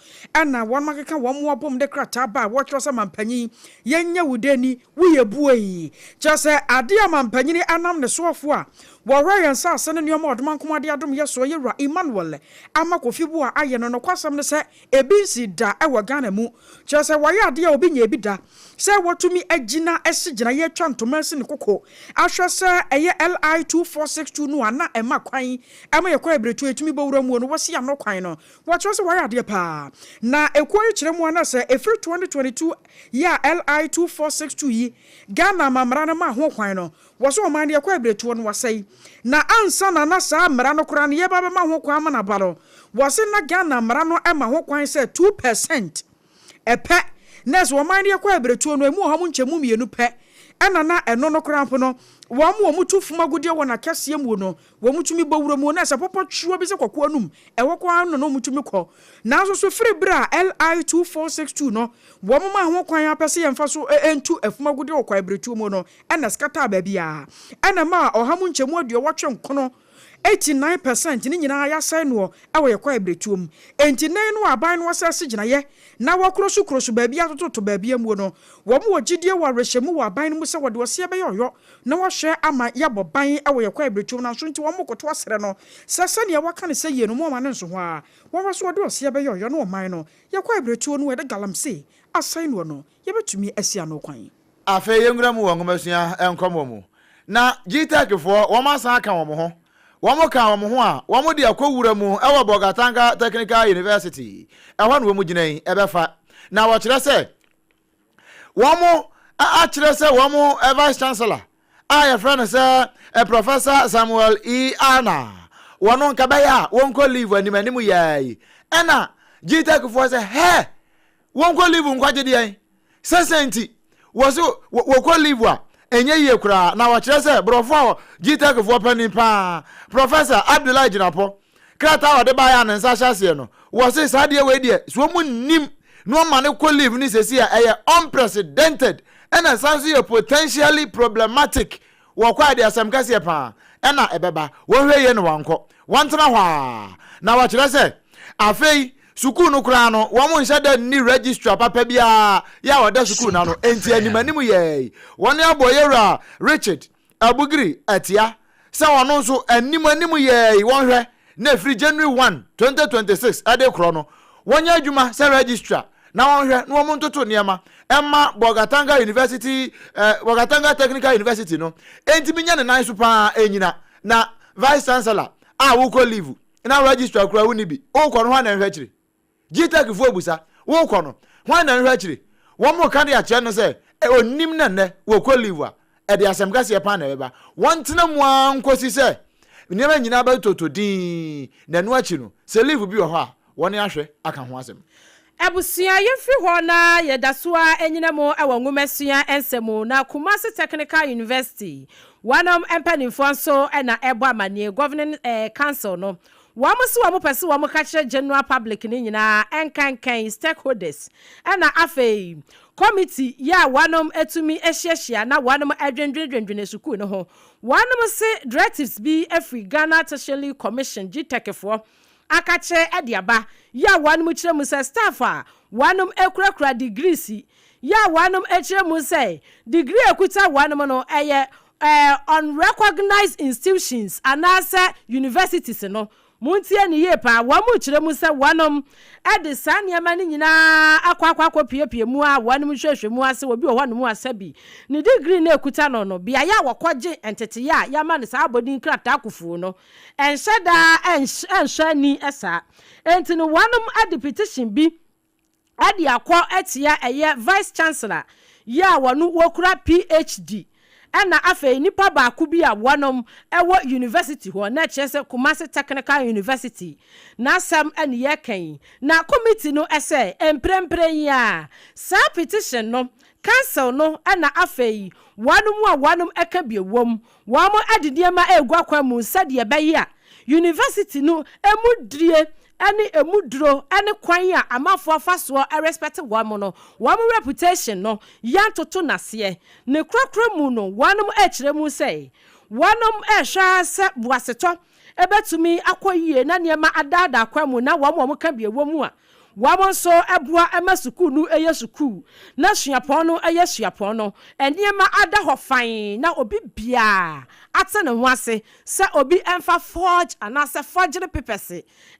na wɔn akeka wɔn ho abom de krataa ba a wɔtwerɛ sɛ Mampanyin, yɛnyɛ wo dɛ ni, woyɛ buei. Kyerɛ sɛ adeɛ a mampanyini anam ne soɔfoɔ a wɔhwɛ yɛn nsase ne nneɛma a Ɔdomankoma de adom yɛ soɔ Yɛwura Emmanuel Ama Kofi Boah ayɛ no nokwasɛm ne sɛ ebi nsii da wɔ Ghana mu. Kyerɛ sɛ wayɛ adeɛ a obi nyɛɛ bi da sɛ watumi agyina asi gyinaeɛ atwa ntoma asi ne koko ahwɛ sɛ ɛyɛ LI 2462 no a na ɛma kwan ma yɛkɔ abiretuo yɛtumi bɔ wura muo no wasi ano kwan no. Wɔkyerɛ sɛ wayɛ adeɛ paa. Na ekuo yi kyerɛ mu a na sɛ ɛfiri 2022 yi a LI 2462 yi Ghana amammara no maa ho kwan no, wɔ so ɔman no yɛkɔ abiretuo no wasɛe. Na ansa na na saa mmara no koraa no yɛreba abɛma ho kwan ama no aba no, wɔse na Ghana mmara no ma ho kwan sɛ 2% pɛ na sɛ ɔman no yɛkɔ abiretuo no ɛmu ɔha mu nkyɛmu mmienu pɛ ɛna na ɛno no koraa mpo no wɔn a wɔtu fam agudeɛ wɔ n'akɛseɛ mu no Wɔtumi bɔ wura mu na sɛ pɔpɔtwewa bi sɛ kɔkɔ anum, ɛhɔ kɔ ara no na wɔtumi kɔ. Nanso so firi bere a LI 2462 no wɔmaa ho kwan ara pɛ sɛ yɛmfa so ntu afum agudeɛ wɔ kwaebiretuo mu no na ɛskataa baabiara na ɛmaa ɔha mu nkyɛmu aduɔwɔtwe nkono, 89 percent, no nyinaa yɛasɛe noɔ wɔ yɛn kwaebiretuo mu. Enti nnɛ yi no a aban no asɛse gyinaeɛ na wɔakurosokuro baabi atototo baabi amuo no, wɔn wɔ gyidie wɔ awerɛhyɛmu wɔ aban no mu sɛ wɔde ɔseɛ bɛyɛ ɔyɔ na wɔahwɛ ama yɛabɔ ban wɔ yɛn kwaebiretuo mu, nanso nti wɔkoto asrɛ no sɛ sɛdeɛ wɔaka no sɛ yie no momma no nso hɔ ara, wɔnhwɛ so wɔde ɔseɛ bɛyɛ ɔyɔ ne ɔman no, yɛn kwaebiretuo no a yɛde galamsey asɛe noɔ no, yɛbɛtumi asi ano kwan. Afei yɛnwura mu wɔ nwomasua nkɔmmɔ mu. Na GTEC foɔ wɔn asan aka wɔn ho. Wɔn kaa wɔn ho a wɔn de akɔ wura mu wɔ Bolgatanga Technical University. Ɛhɔ na wɔn gyina yi ɛbɛfa. Na wɔkyerɛ sɛ wɔn akyerɛ sɛ wɔn Vice Chancellor a yɛfrɛ no sɛ Professor Samuel E. Arna wɔn nka bɛyɛ a wɔnkɔ leave anim anim yɛɛ yi. Ɛna GTEC foɔ sɛ hɛ wɔnkɔ leave nkwagye deɛn? Sɛ sɛn nti? Wɔ so wɔkɔ leave a. ɛnyɛ yie koraa na wɔkyerɛ sɛ borɔfo a GTEC foɔ panin paa Professor Abdullahi Jinapor krataa a ɔde baeɛ a ne nsa ahyɛ aseɛ no wɔse saa adeɛ wei deɛ sɛ wɔn nnim na wɔma no kɔ leave no sɛsi a ɛyɛ unprecedented ɛna ɛsan nso yɛ potentially problematic Wɔkɔ a ɛde asɛm kɛseɛ pa ara na ɛbɛba. Wɔnhwɛ yie na wɔankɔ. Wɔntena hɔ ara. Na wɔkyerɛ sɛ, afei sukuu no koraa no, wɔnhyɛ da nni registrar papa biara yɛ a ɔda sukuu no ano. Enti anim anim yɛɛ wɔn abɔ Yɛwura Richard Abugiri atia sɛ ɔno nso anim anim yɛɛ wɔnhwɛ na ɛfiri January 1, 2026 de rekorɔ no, wɔnyɛ adwuma sɛ registrar na wɔnhwɛ na wɔntoto nneɛma mma Bolgatanga University, eh, Bolgatanga Technical University no ntumi nyɛ ne nan so paa ɛnyina na Vice Chancellor a wokɔ leave na registrar koraa wonni bi, wokɔ no hwan na ɛnhwɛ akyire? GTEC foɔ abusa, wokɔ no, hwan na nhwɛ akyire? Wɔn reka de akyerɛ no sɛ ɔnnim na nnɛ wɔkɔ leave a, ɛde asɛm kɛseɛ paa na ɛbɛba. Wɔntena mu ara nkɔsi sɛ nneɛma nyinaa bɛtotɔ dinn, na ɛno akyi no, sɛ leave bi wɔ hɔ a, wɔne ahwɛ aka ho asɛm. Abusua, yɛmfiri hɔ na yɛda so ara nyina mu wɔ nwomasua nsɛm mu, na Kumasi Technical University wɔnom mpanimfoɔ nso na ɛrebɔ amanie, Governing Council no Wɔn se wɔn pɛ se wɔn ka kyerɛ general public no nyinaa ɛnkankan stakeholders ɛna afei committee yi a wɔnom tumi hyiahyia na wɔnom dwendwene dwendwene sukuu no ho. Wɔnom se directives bi firi Ghana Tertiary Commission, GTEC foɔ, akakyerɛ de aba yi a wɔnom kyerɛ mu sɛ staff a wɔnom kurakura degrees yi a wɔnom kyerɛ mu sɛ degree a ɛkuta wɔnom no ɛyɛ Unrecognised institutions anaasɛ universities no, montie no yie paa, wɔn rekyerɛ mu sɛ wɔnom de saa nneɛma no nyinaa akɔ akɔ akɔpuepue mu a wɔnom nhwehwɛ mu ase, obi wɔ hɔnom a sɛbi ne degree no a ɛkuta no no, beaeɛ a wɔkɔgye nteteeɛ a yɛama no saa abɔdin krataa kufuu no, ɛnhyɛ da ɛnsɔ ani saa. Enti no wɔnom de petition bi de akɔ atia ɛyɛ Vice Chancellor yi a wɔno wɔkura PhD ɛna afei nipa baako bi a wɔnom ɛwɔ University hɔ na ɛkyerɛ sɛ Kumasi Technical University n'asɛm ɛne yɛreka yi na committee no ɛsɛ mprempren yi ara saa petition no Council no ɛna afei wɔnom a wɔnom ɛka bi ɛwom Wɔde nneɛma regu akwan mu sɛdeɛ ɛbɛyɛ a university no mu die ne ɛmu duro ne kwan a amanfoɔ fa soɔ respect wɔn no, wɔn reputation no yɛntoto no aseɛ. Ne korakora mu no, wɔn rekyerɛ mu sɛ wɔn rehwɛ ara sɛ boasetɔ bɛtumi akɔ yie na nneɛma adaadaa kwan mu na wɔn a wɔka bi wɔ mu a Wɔn nso boa ma sukuu no yɛ sukuu na suapɔn no yɛ suapɔn no. Nneɛma ada hɔ fann na obi biara ate ne ho ase sɛ obi mfa forge anaasɛ forgery papers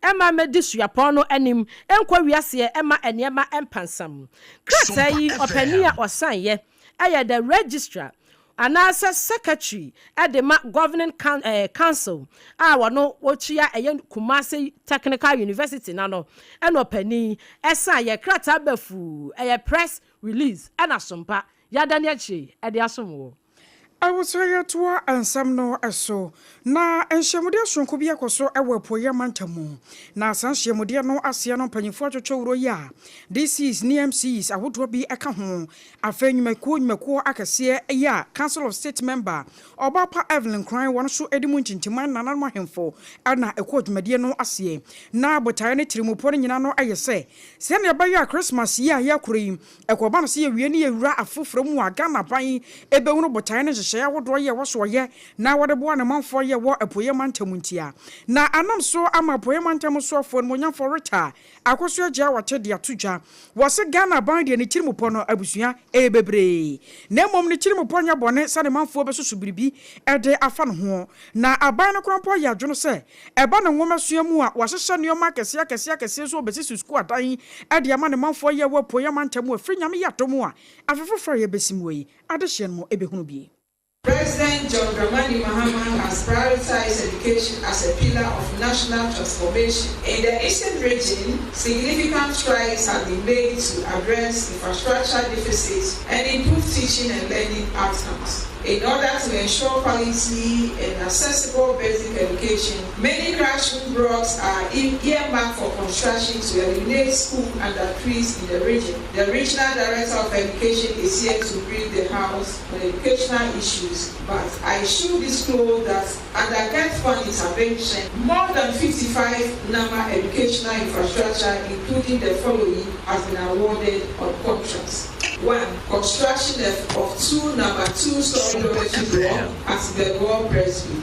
mma mmɛdi suapɔn no anim nkɔ wiaseɛ mma nneɛma mpansam. Krataa yi ɔpanin a ɔsaeɛ yɛ the Registrar anaasɛ Secretary de ma Governing Council a wɔno wɔtua ɛyɛ Kumasi Technical University no ano ɛna ɔpanin ɛsan yɛ krataa bafuu ɛyɛ press release ɛna sompa yɛadane akyire yi de asom woɔ. Abusua yɛtoa nsɛm no so. Na nhyiamudeɛ soronko bi akɔ so wɔ Apueeɛ mantam mu. Na saa nhyiamudeɛ no aseɛ no mpanyinfoɔ atwetwe wuro yi a DCs ne MCs ahodoɔ bi ka ho. Afei nnwumakuo nnwumakuo akɛseɛ yi a Council of State Member Ɔbaapa Evelyn Kran wɔn nso di mu ntintiman nananom ahemfo na ɛkɔɔ dwumadie no aseɛ. Na botaeɛ ne tirimupɔ no nyinaa no yɛ sɛ sɛdeɛ ɛbɛyɛ a Christmas yi a yɛrekoro yi Ɛkɔba no sɛ yɛwie ne yɛwura afoforɔ mu a, Ghana aban bɛhunu botaeɛ ne nhyehyɛeɛ ahodoɔ yɛ ɛwɔ so ɔyɛ na wɔde boa ne manfoɔ yɛ wɔ Apueeɛ Mantam ntia. Na anam so ama Apueeɛ Mantam soafoɔ animuonyamfoɔ Rita Akosua Gyawate de ato dwa wɔ se Ghana aban deɛ ne tirimupɔ no abusua ɛyɛ bebree na mmom ne tirimupɔ nyɛ bɔne sɛ ne manfoɔ bɛsusu biribi de afa ne ho na aban no koraa mpo ayɛ adwene sɛ Ɛba no nwomasua mu a, wɔahyehyɛ nneɛma akɛseɛ akɛseɛ akɛseɛ nso wɔbɛsisi sukuu adan de ama ne manfoɔ yi a ɛwɔ apueɛ mantam mu ɛfiri Nyame yɛ adom a, afe foforɔ a yɛbɛsi mu yi, adehyeɛ no mu ɛbɛhunu bi. President John Dramani Mahama has prioritized education as a pillar of national transformation. In the Eastern region, significant strides have been made to address infrastructure deficits and improve teaching and learning outcomes. In order to ensure quality and accessible basic education, many classroom blocks are earmarked for construction to eliminate school under trees in the region. The regional director of education is here to brief the house on educational issues, but I should disclose that under GETFund intervention, more than 55 number educational infrastructure, including the following, has been awarded on contracts. 1. Construction of two number two-story dormitory block at Begor Presby.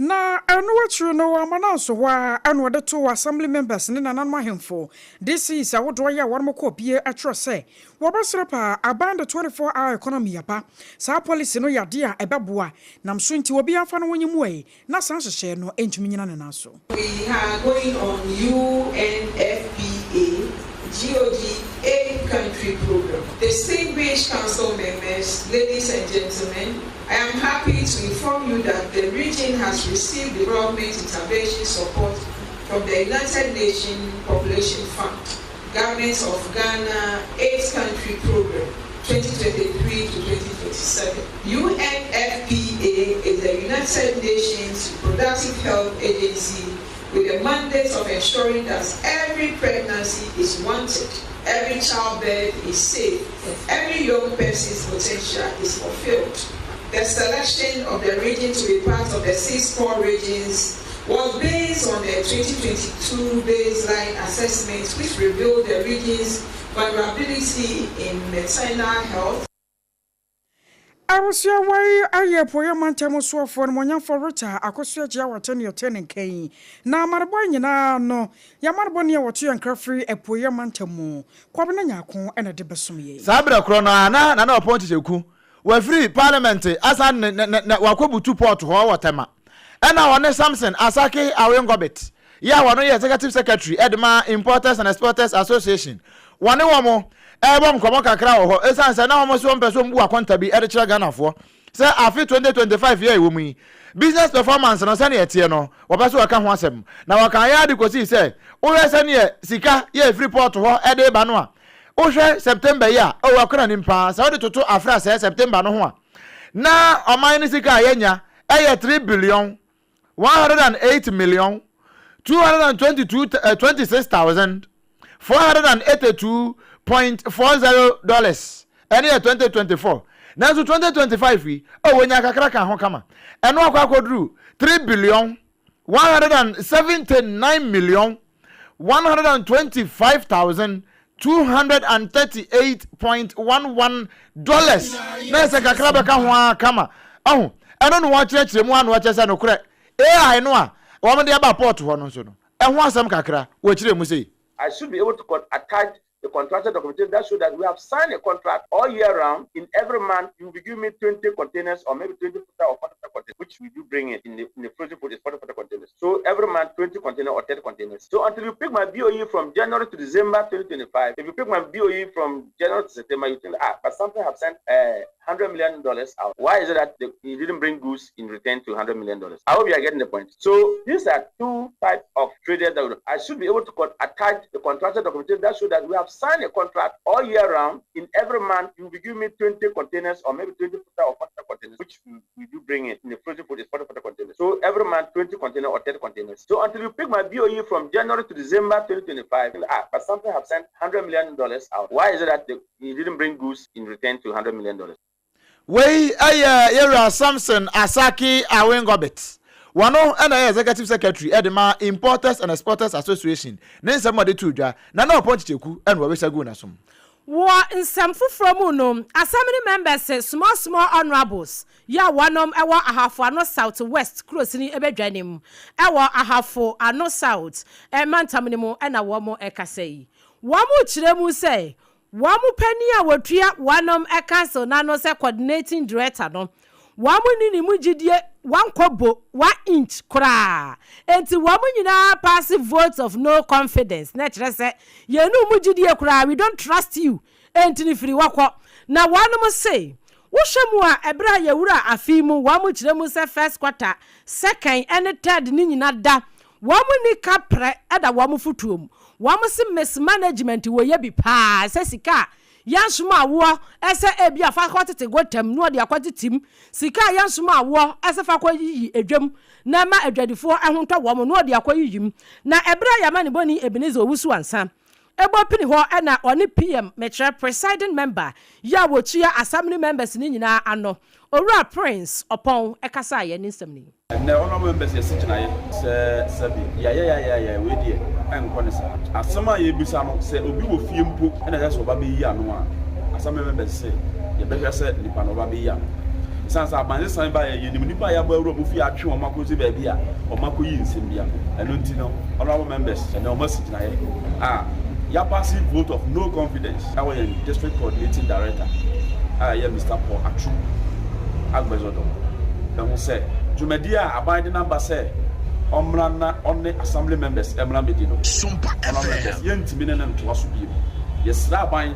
Na ɛno akyiri no wamma no anso hɔ ara na ɔde too Assembly members ne nananom ahemfo, DCs, ahodoɔ yi a wɔnom kɔɔ bie twerɛ sɛ wɔbɛsrɛ paa aban de 24 hour economy aba. Saa policy no yɛ adeɛ a ɛbɛboa nam so nti obiara mfa ne ho nye mu ɛ na saa nhyehyɛeɛ no ntumi nyina ne nan so. We are going on UNFPA GOG Aid Country Program. Distinguished Council members, ladies and gentlemen, I am happy to inform you that the region has received development intervention support from the United Nations Population Fund, Government of Ghana Aid Country Program 2023 to 2027. UNFPA is the United Nations Reproductive Health Agency with the mandate of ensuring that every pregnancy is wanted, every childbirth is safe, and every young person's potential is fulfilled. The selection of the region to be part of the six core regions was based on the 2022 baseline assessment, which revealed the region's vulnerability in maternal health. Abusua wei ayɛ Apueeɛ Mantam soafoɔ animuonyamfoɔ Rita Akosua Gyawata ne ɔte ne nka yi. Na amanebɔ nyinaa no, yɛn amanebɔ ni a wɔto yɛn nkra firi Apueeɛ Mantam mu. Kwabena Nyarko na ɛde bɛsom yɛn. Saa berɛ korɔ no ara na Nana Ɔpɔn Kyekyeku wafiri parliament asan ne ne ne wakɔbutu port hɔ wɔ Tema. Ɛna ɔne Samson Asake Awengobit yi a ɔno yɛ Executive Secretary de ma Importers and Exporters Association, wɔne wɔn rebɔ nkɔmmɔ kakra wɔ hɔ ɛsiane sɛ na wɔn nso wɔmpɛ sɛ wɔbu akonta bi de kyerɛ Ghanafoɔ sɛ afe 2025 yi a ɛwɔ mu yi business performance no sɛdeɛ ɛteɛ no wɔpɛ sɛ wɔka ho asɛm na wɔkaeɛ ara de kɔsii sɛ wohwɛ sɛdeɛ sika yɛ ɛfiri port hɔ de reba no a wohwɛ September yi a oh ɛkɔ n'anim paa sɛ wode toto afe a sɛɛ September no ho a na ɔman no sika a yɛnya ɛyɛ 3 billion 108,222,482.40 dollars ɛne yɛ 2024 nanso 2025 yi oh wɔnya kakra ka ho kama ɛno akɔ akɔduru 3 billion 179 million 125,238.11 dollars na ɛsɛ kakra bɛka ho ara kama ɔho ɛno na wɔakyerɛkyerɛ mu ano ɛkyɛ sɛ nokorɛ AI no a wɔn de aba port hɔ no nso no ɛho asɛm kakra wɔkyerɛ mu sei. I should be able to attach the contractual documentation that show that we have signed a contract all year round. In every month, you will be giving me 20 containers or maybe 20 or 40 containers, which we do bring it in the, in the frozen food is 40 containers. So every month, 20 containers or 30 containers. So until you pick my BOE from January to December 2025, if you pick my BOE from January to September, you think, ah, but something have sent $100 million out. Why is it that the, he didn't bring goods in return to $100 million? I hope you are getting the point. So these are two types of traders that I should be able to attach the contractual documentation that show that we have signed a contract all year round. In every month, you will be giving me 20 containers or maybe 20 or 40 containers, which we, we do bring it in the frozen food is 40 containers. So every month, 20 containers or 30 containers. So until you pick my BOE from January to December 2025, ah, but something have sent $100 million out. Why is it that the, he didn't bring goods in return to $100 million? Wei yɛ Yɛwura Samson Asaki Awingobit. Wɔno na ɛyɛ Executive Secretary de ma Importers and Exporters Association. Ne nsɛm a ɔde too dwa, Nana Ɔpɔn Kyekyeku na wɔresa guu n'asom. Wɔ nsɛm foforɔ mu no, Assembly members small small honourables yi a wɔnom wɔ Ahafo Ano South West kurosini badwa no mu wɔ Ahafo Ano South mantam no mu na wɔn kasa yi. Wɔn kyerɛ mu sɛ Wɔn panin a wɔtua wɔnom council no ano sɛ coordinating director no, wɔn nni ne mu gyidie one kobo, one inch koraa. Enti wɔn nyinaa paase vote of no confidence, na ɛkyerɛ sɛ yɛnni wo mu gyidie koraa, we don't trust you, enti no firi hɔ kɔ. Na wɔnom se, wohwɛ mu a, ɛberɛ a yɛwura afe yi mu, wɔn kyerɛ mu sɛ first quarter, second ɛne third no nyina da Wɔn nni kaprɛ da wɔn fotuo mu. Wɔn se mismanagement wɔ yɛ bi paa sɛ sika a yɛnsomaa woɔ sɛ ebia fa kɔtete gotam na ɔde akɔtete mu, sika a yɛnsomaa woɔ sɛ fa kɔyiyi dwam na ɛma adwadifoɔ ho ntɔ wɔn na ɔde akɔyiyi mu. Na ɛberɛ a yɛamanebɔni Ebenezer Owusu Ansah bɔ pini hɔ na ɔne PM, mekyerɛ Presiding Member, yi a wɔtua Assembly Members no nyinaa ano, Owura Prince Ɔpɔn kasaeɛ ne nsɛm ni. Ɛnnɛ honourable members yɛsi gyinaeɛ sɛ sɛbi yayɛ yayɛ yayɛ wei deɛ ɛnkɔ ne saa. Asɛm a yɛbisa no sɛ obi wɔ fie mpo na ɛsɛ sɛ ɔba bɛyi ano a, assembly members se yɛbɛhwɛ sɛ nipa no ɔba bɛyi ano. Ɛsiane sɛ abansesan baeɛ yɛnim nipa a yɛabɔ awura wɔn fie atwe wɔn akɔsi baabi a wɔn akɔyi nsɛm bi ano. Ɛno nti no honourable members ɛnnɛ wɔn asi gyinaeɛ a yɛapase vote of no confidence ɛwɔ yɛn district coordinating director a ɛyɛ Mister Paul Atru Agbezodɔ ho sɛ dwumadi a aban de no aba sɛ ɔmmra na ɔne Assembly members mmra mmedi no, Honourable members, yɛntumi ne no ntoa so bio. Yɛsrɛ aban,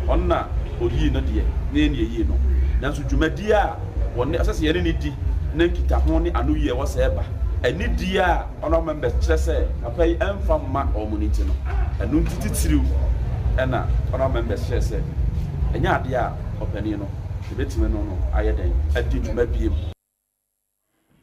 ɔno na oyii no deɛ, na yɛn na yɛyii no, nanso dwumadi a wɔne, ɛsɛ sɛ yɛne no di na nkitaho ne anoyie a ɛwɔ sɛ ɛba, anidie a Honourable members kyerɛ sɛ papa yi ɛmfa mma wɔn no nti no, ɛno nti titiriw na Honourable members kyerɛ sɛ ɛnyɛ adeɛ a ɔpanin no Yɛbɛtumi no no ayɛ dɛn adi dwuma biem?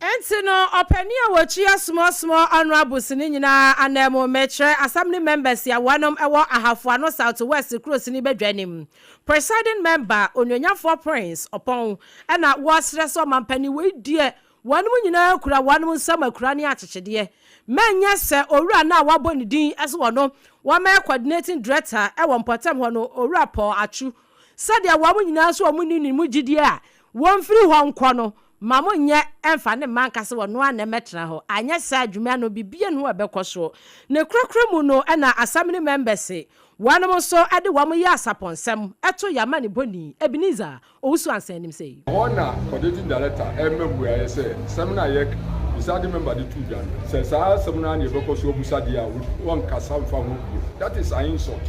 Enti no, ɔpanin a wɔtua small small honourables no nyinaa ananmu, mekyerɛ Assembly members a wɔnom wɔ Ahafo Ano South West kurosini badwa anim, Presiding Member, Onuonyafoɔ Prince Ɔpɔn, ɛna wɔsrɛ sɛ ɔmampanin wei deɛ wɔnom nyinaa kura wɔnom nsam akura ne akyekyedeɛ, mɛnyɛ sɛ owura no a wɔabɔ ne din sɛ ɔno wɔmɛyɛ coordinating director wɔ mpɔtam hɔ no, Owura Paul Atsu, Sɛdeɛ wɔn nyinaa nso wɔn nni ne mu gyidie a, wɔmfiri hɔ nkɔ no, ma mo nyɛ mfa ne mma nka sɛ ɔno ara na ɛmmɛtena hɔ, anyɛ saa a dwuma no biribiara nni hɔ a ɛbɛkɔ soɔ. Ne korakora mu no na Assembly members wɔnom nso de wɔn yɛ asapɔnsɛm to yɛn amanebɔni Ebenezer Owusu Ansah anim sei. Ɛhɔ na Coordinating Director rema mmuaeɛ sɛ, Sɛm no a yɛka, bisa de member de too dwa no, sɛ saa asɛm no ara na yɛbɛkɔ so abusa deɛ a, wɔnkasa mfa ho bio. That is an insult.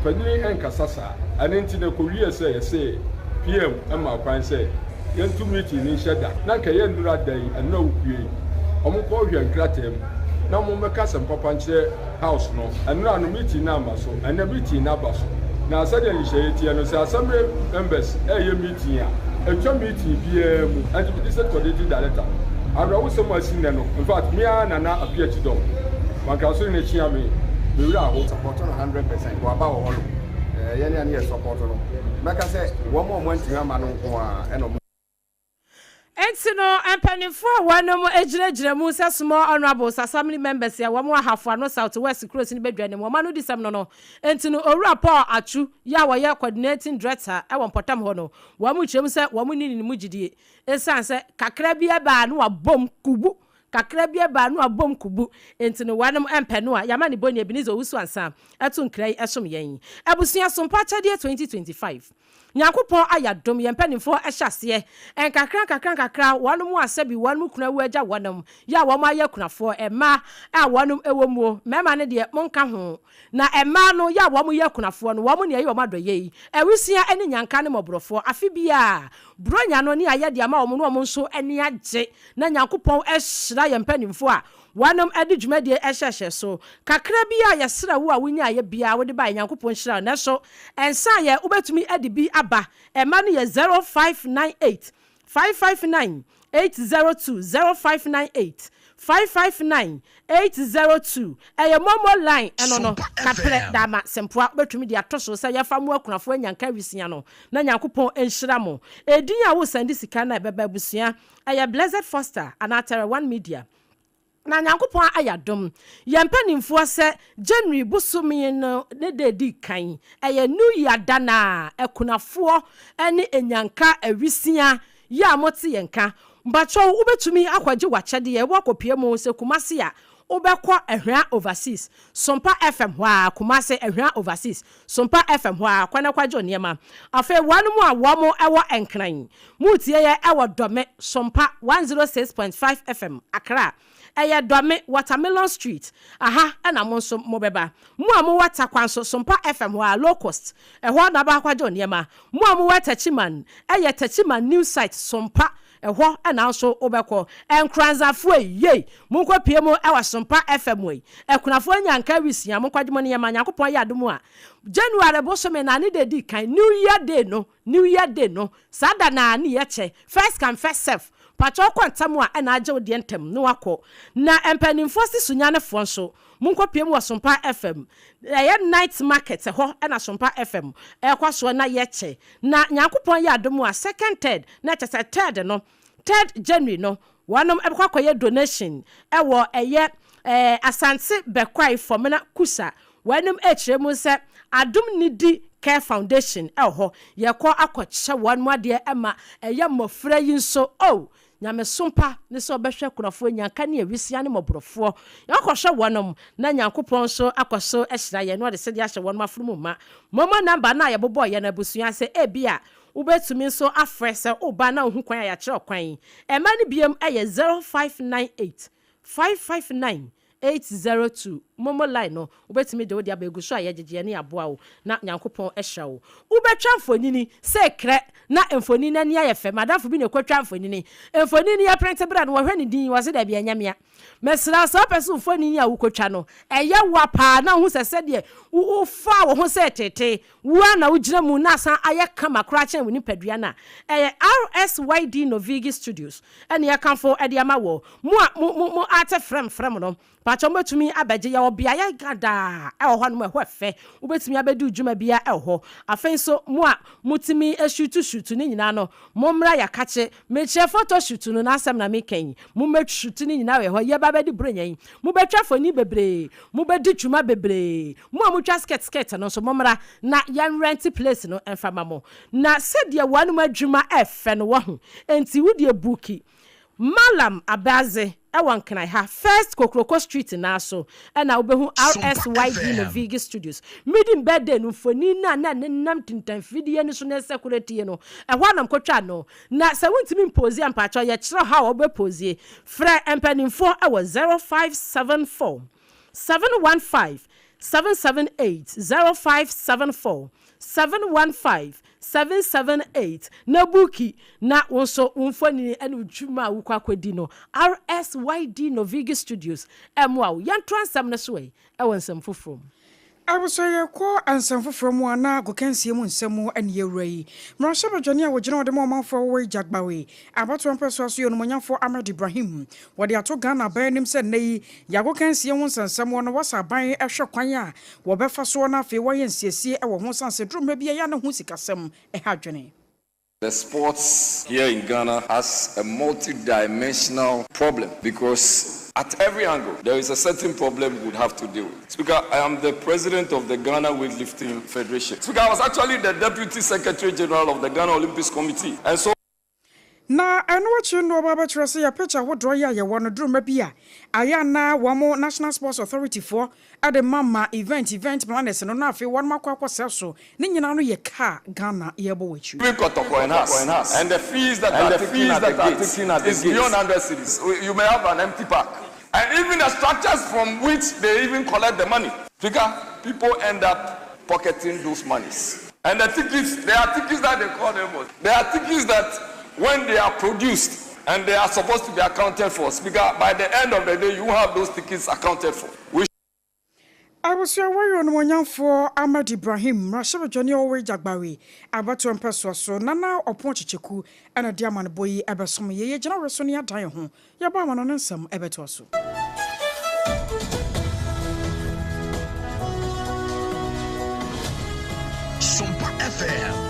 Panin nkasa saa. Ɛno nti na ɛkɔwiee sɛ yɛsee PM maa kwan sɛ yɛnto meeting no nhyɛ da, na anka ɛyɛ nnora da yi, nnora wukue yi, wɔnkɔhwɛ nkrataa mu na wɔmmɛka asɛm papa nkyerɛ House no. Nnora no meeting no amma so, ɛnnɛ meeting no aba so. Na sɛdeɛ nhyehyɛeɛ teɛ no, sɛ Assembly members reyɛ meeting a, ɛtwa meeting biara mu. Ɛnti District Coordinating Director no, awerɛhosɛm a asi nnɛ no, in fact, me ara Nana Appiah Kyidɔm, Mankraso Hene kyea me, me werɛ aho. Support no 100%, waba wɔ hɔ nom. Yɛn a ne yɛ support no, mɛka sɛ wɔn a wɔantumi amma no nko ara na wɔn. Enti no, mpaninfoɔ a wɔnom gyinagyina mu sɛ Small Honourables Assembly Members a wɔn wɔ Ahafo Ano South West kuro sini badwa no mu, wɔn anodisɛm no no nti no, Owura Paul Atsu yi a ɔyɛ Coordinating Director wɔ mpɔtam hɔ no, wɔn kyerɛ mu sɛ wɔn nni ne mu gyidie esiane sɛ kakra bi ba a na wabom kubu Kakra bi ba a no abom kubu nti no wanom mpɛ no a yama ne boni Ebenezer Owusu Ansah ɛto nkra yi ɛsom yɛn abusua sompa akyɛdeɛ 2025 Nyankopɔn ayɛ adom yɛn mpaninfoɔ ɛhyɛ aseɛ nkakra nkakra nkakra wɔnom a sɛbi wɔnom kunu awu agya wɔnom yɛ a wɔn ayɛ akunafoɔ mmaa a wɔnom ɛwɔ muo mmarima no deɛ monka ho na mmaa no yɛ a wɔn yɛ akunafoɔ no wɔn ne ɛyɛ wɔn adɔyɛ yi awisia ɛne nyanka ne mmɔborɔfoɔ afe biara Buronya no ne ayɛ de ama wɔn no wɔn nso ani agye Na Nyankopɔn ahyira yɛn mpanimfoɔ a wɔnom de dwumadie hyɛhyɛ so. Kakra bi a yɛsrɛ wo a wonyaeɛ biara wode baeɛ Nyankopɔn nhyira wo. Nanso ɛnsaeɛ wobɛtumi de bi aba. Ɛma no yɛ 0598 559 802, 0598 559 802. Ɛyɛ momo line ɛno no. Kaprɛ Dama Sempoa wobɛtumi de ato so sɛ yɛfa mo akunafoɔ anyanka awisia no. Na Nyankopɔn nhyira mo. Edin a wo sɛnde sika no a ɛbɛba abusua Ɛyɛ Blessed Foster anaa Terre One Media. Na Nyankopɔn ayɛ adom, yɛn mpaninfoɔ sɛ January bosome no ne da ɛdi kan, ɛyɛ New Year da no a, akunafoɔ ne anyanka awisia yi a mote yɛn nka, mpakyɛw wobɛtumi akɔgye w'akyɛdeɛ, woakɔpue mu sɛ Kumasi a, wobɛkɔ Ahwea Overseas, Sompa FM hɔ ara, Kumasi, Ahwea Overseas, Sompa FM hɔ ara, kɔ na kɔgye wo nneɛma. Afei wɔnom a wɔn wɔ Nkran, moretie yɛ wɔ Dɔme, Sompa 106.5 FM, Accra. Ɛyɛ Dɔme, Watermelon Street, aha na mo nso mobɛba. Mo a mowɔ Tarkwa nso, Sompa FM hɔ ara, Locust, ɛhɔ na wobɛkɔ akɔgye wo nneɛma. Mo a mowɔ Techiman, ɛyɛ Techiman New Site, Sompa. Ɛhɔ na wo nso wobɛkɔ. Nkoranzafoɔ ei, yei! Monkɔpue mu wɔ Sompa FM ei. Akunafoɔ Nyanka Awisia, monkɔgye mo nneɛma. Nyankopɔn yɛ adom a, January bosome no a ne da edi kan, New Year Day no, New Year Day no, saa da no ara ne yɛkyɛ, first come first serve. Pakyɛ wokɔ ntɛm a ɛna agye wo deɛ ntɛm na wakɔ. Na mpanimfoɔ se Sunyanefoɔ nso, monkɔpue mu wɔ Sompa FM. Ɛyɛ night market, ɛhɔ na Sompa FM ɛrekɔ soɔ na yɛkyɛ. Na Nyankopɔn yɛ adom a, second third, na kyerɛ sɛ third no, third January no, wɔnom bɛkɔ akɔyɛ donation wɔ ɛyɛ eh, Asante Bɛkwae Fɔmena Kusa. Wɔnom ɛrekyerɛ mu sɛ Adom Nidi Care Foundation wɔ hɔ. Yɛkɔ akɔkyɛ wɔnom adeɛ ma ɛyɛ mmɔfra yi nso. Oh, Nyamesom pa ne sɛ ɔbɛhwɛ akunafoɔ, nnyanka ne awisiaa ne mmɔborɔfoɔ. Yɛakɔhwɛ wɔnom, na Nyankopɔn nso akɔ so ahyira yɛn na ɔde sɛdeɛ ahyɛ wɔnom afono mu ma. Momo number no a yɛbobɔeɛ no abusua sɛ ebia wobɛtumi nso afrɛ sɛ woba na wohu kwan a yɛakyerɛ ɔkwan. Ɛma no biom yɛ 0598 559 802 momo line no wobɛtumi de wode aba ɛgu so a yɛgyegye yɛne yɛaboa wo na Nyankopɔn ahyira wo. Wobɛtwa mfonini sɛ krɛ na mfonini no ani ayɛ fɛ. Madamfo bi na ɛkɔtwa mfonini. Mfonini no yɛprente berɛ no wɔhwɛ ne din wɔse daabi ɛnyɛ mea. Mesrɛ wo sɛ wopɛ sɛ wo mfonini a wokɔtwa no ɛyɛ wa paa na wohu sɛ sɛdeɛ wofaa wo ho sɛ tete wo ara na wogyina mu na asan ayɛ kama koraa kyɛn wo nipadua no a, ɛyɛ RSYD Novigi Studios ɛne yɛkamfo de ama wo. Mo a mo mo mo ate frɛm frɛm no, pakyɛ mobɛtumi abɛgye, yɛwɔ beaeɛ gadaa ɛwɔ hɔ nom, ɛhɔ ɛfɛ, wobɛtumi abɛdi wo dwuma biara ɛwɔ hɔ. Afei nso mo a motumi shutu shutu ne nyinaa no, mommra yɛakakye, mekyerɛ photo shoot no n'asɛm na meka yi, mommɛ shoot ne nyinaa wɔ hɔ, yɛba abɛdi Buronya yi, mobɛtwa mfoni bebree, mobɛdi dwuma bebree, Mo a motwa skirt skirt no nso mommra na yɛn rent place no mfa ma mo. Na sɛdeɛ wɔnom adwuma ɛfɛ no wahu nti wodeɛ buki Mallam Abeadze ɛwɔ Nkran ha first Kokroko street naa so ɛna wobɛhu RSYD Novigi studios. Medi me birthday no mfoni no a na ɛnenam tintanfidie no so na ɛsɛkuretie no ɛhɔ ara na mekɔtwaa no. Na sɛ wontumi mposie a mpakyɛw yɛkyerɛ how a wobɛposie. Frɛ mpanimfoɔ ɛwɔ 0574 715 778 0574 715 778 na buki na wo nso wo mfonini ne wo dwuma a wokɔ akɔdi no RSYD Novigi Studios mmoa wo. Yɛntoa nsɛm no so ɛ wɔ nsɛm foforɔ mu. Abusua yɛkɔ nsɛm foforɔ mu a na agokansie mu nsɛm mu ne yɛwura yi. Mmarahyɛbadwani a wɔgyina hɔ de ma ɔmanfoɔ a wɔwɔ Igyagbawe abatoɔ mpɛsoa so yɛ Onumonyamfoɔ Ahmed Ibrahim. Wɔde ato Ghana aban anim sɛ nnɛ yi yɛ agokansie ho nsɛnsɛm wɔ no wɔsɛ aban hwɛ kwan a wɔbɛfa soɔ na afei wɔayɛ nsiesie wɔ ho sane sɛ duru mmerɛ bi a ɛyɛ a na ho sikasɛm ha adwene. The sports here in Ghana has a multi-dimensional problem because at every angle there is a certain problem we would have to deal with. Speaker, I am the president of the Ghana Weightlifting Federation. Speaker, I was actually the deputy secretary general of the Ghana Olympics Committee. And so Na ɛno akyi no ɔba bɛkyerɛ sɛ yɛ pitch ahodoɔ yi a yɛwɔ no duru mma bi a ayɛ a na wɔn National Sports Authority foɔ de ma ma event event planners no na afei wɔnom akɔ akɔsɛ so ne nyinaa no yɛ ka a Ghana yɛbɔ wɔ akyiri. Even Kotoko and us and the fees that are taken at the gate is beyond 100 cedis. You may have an empty park. And even the structures from which they even collect the money. Speaker, people end up pocketing those monies. And the tickets, there are tickets that they call them. There are tickets that when they are produced and they are supposed to be accounted for, Speaker, by the end of the day, you have those tickets accounted for. We Abusua wɔyɛ Onimuonyamfoɔ Ahmed Ibrahim, mmarahyɛbadwani a ɔwɔ Ijagbare abatoɔ mpɛsoa so, Nana Ɔpɔn Kyekyeku na ɛde amanebɔ yi bɛsom yɛn. Yɛgyina werɛ so na yɛadan yɛn ho Yɛbɔ ama no ne nsɛm bɛtoa so. Sompa FM.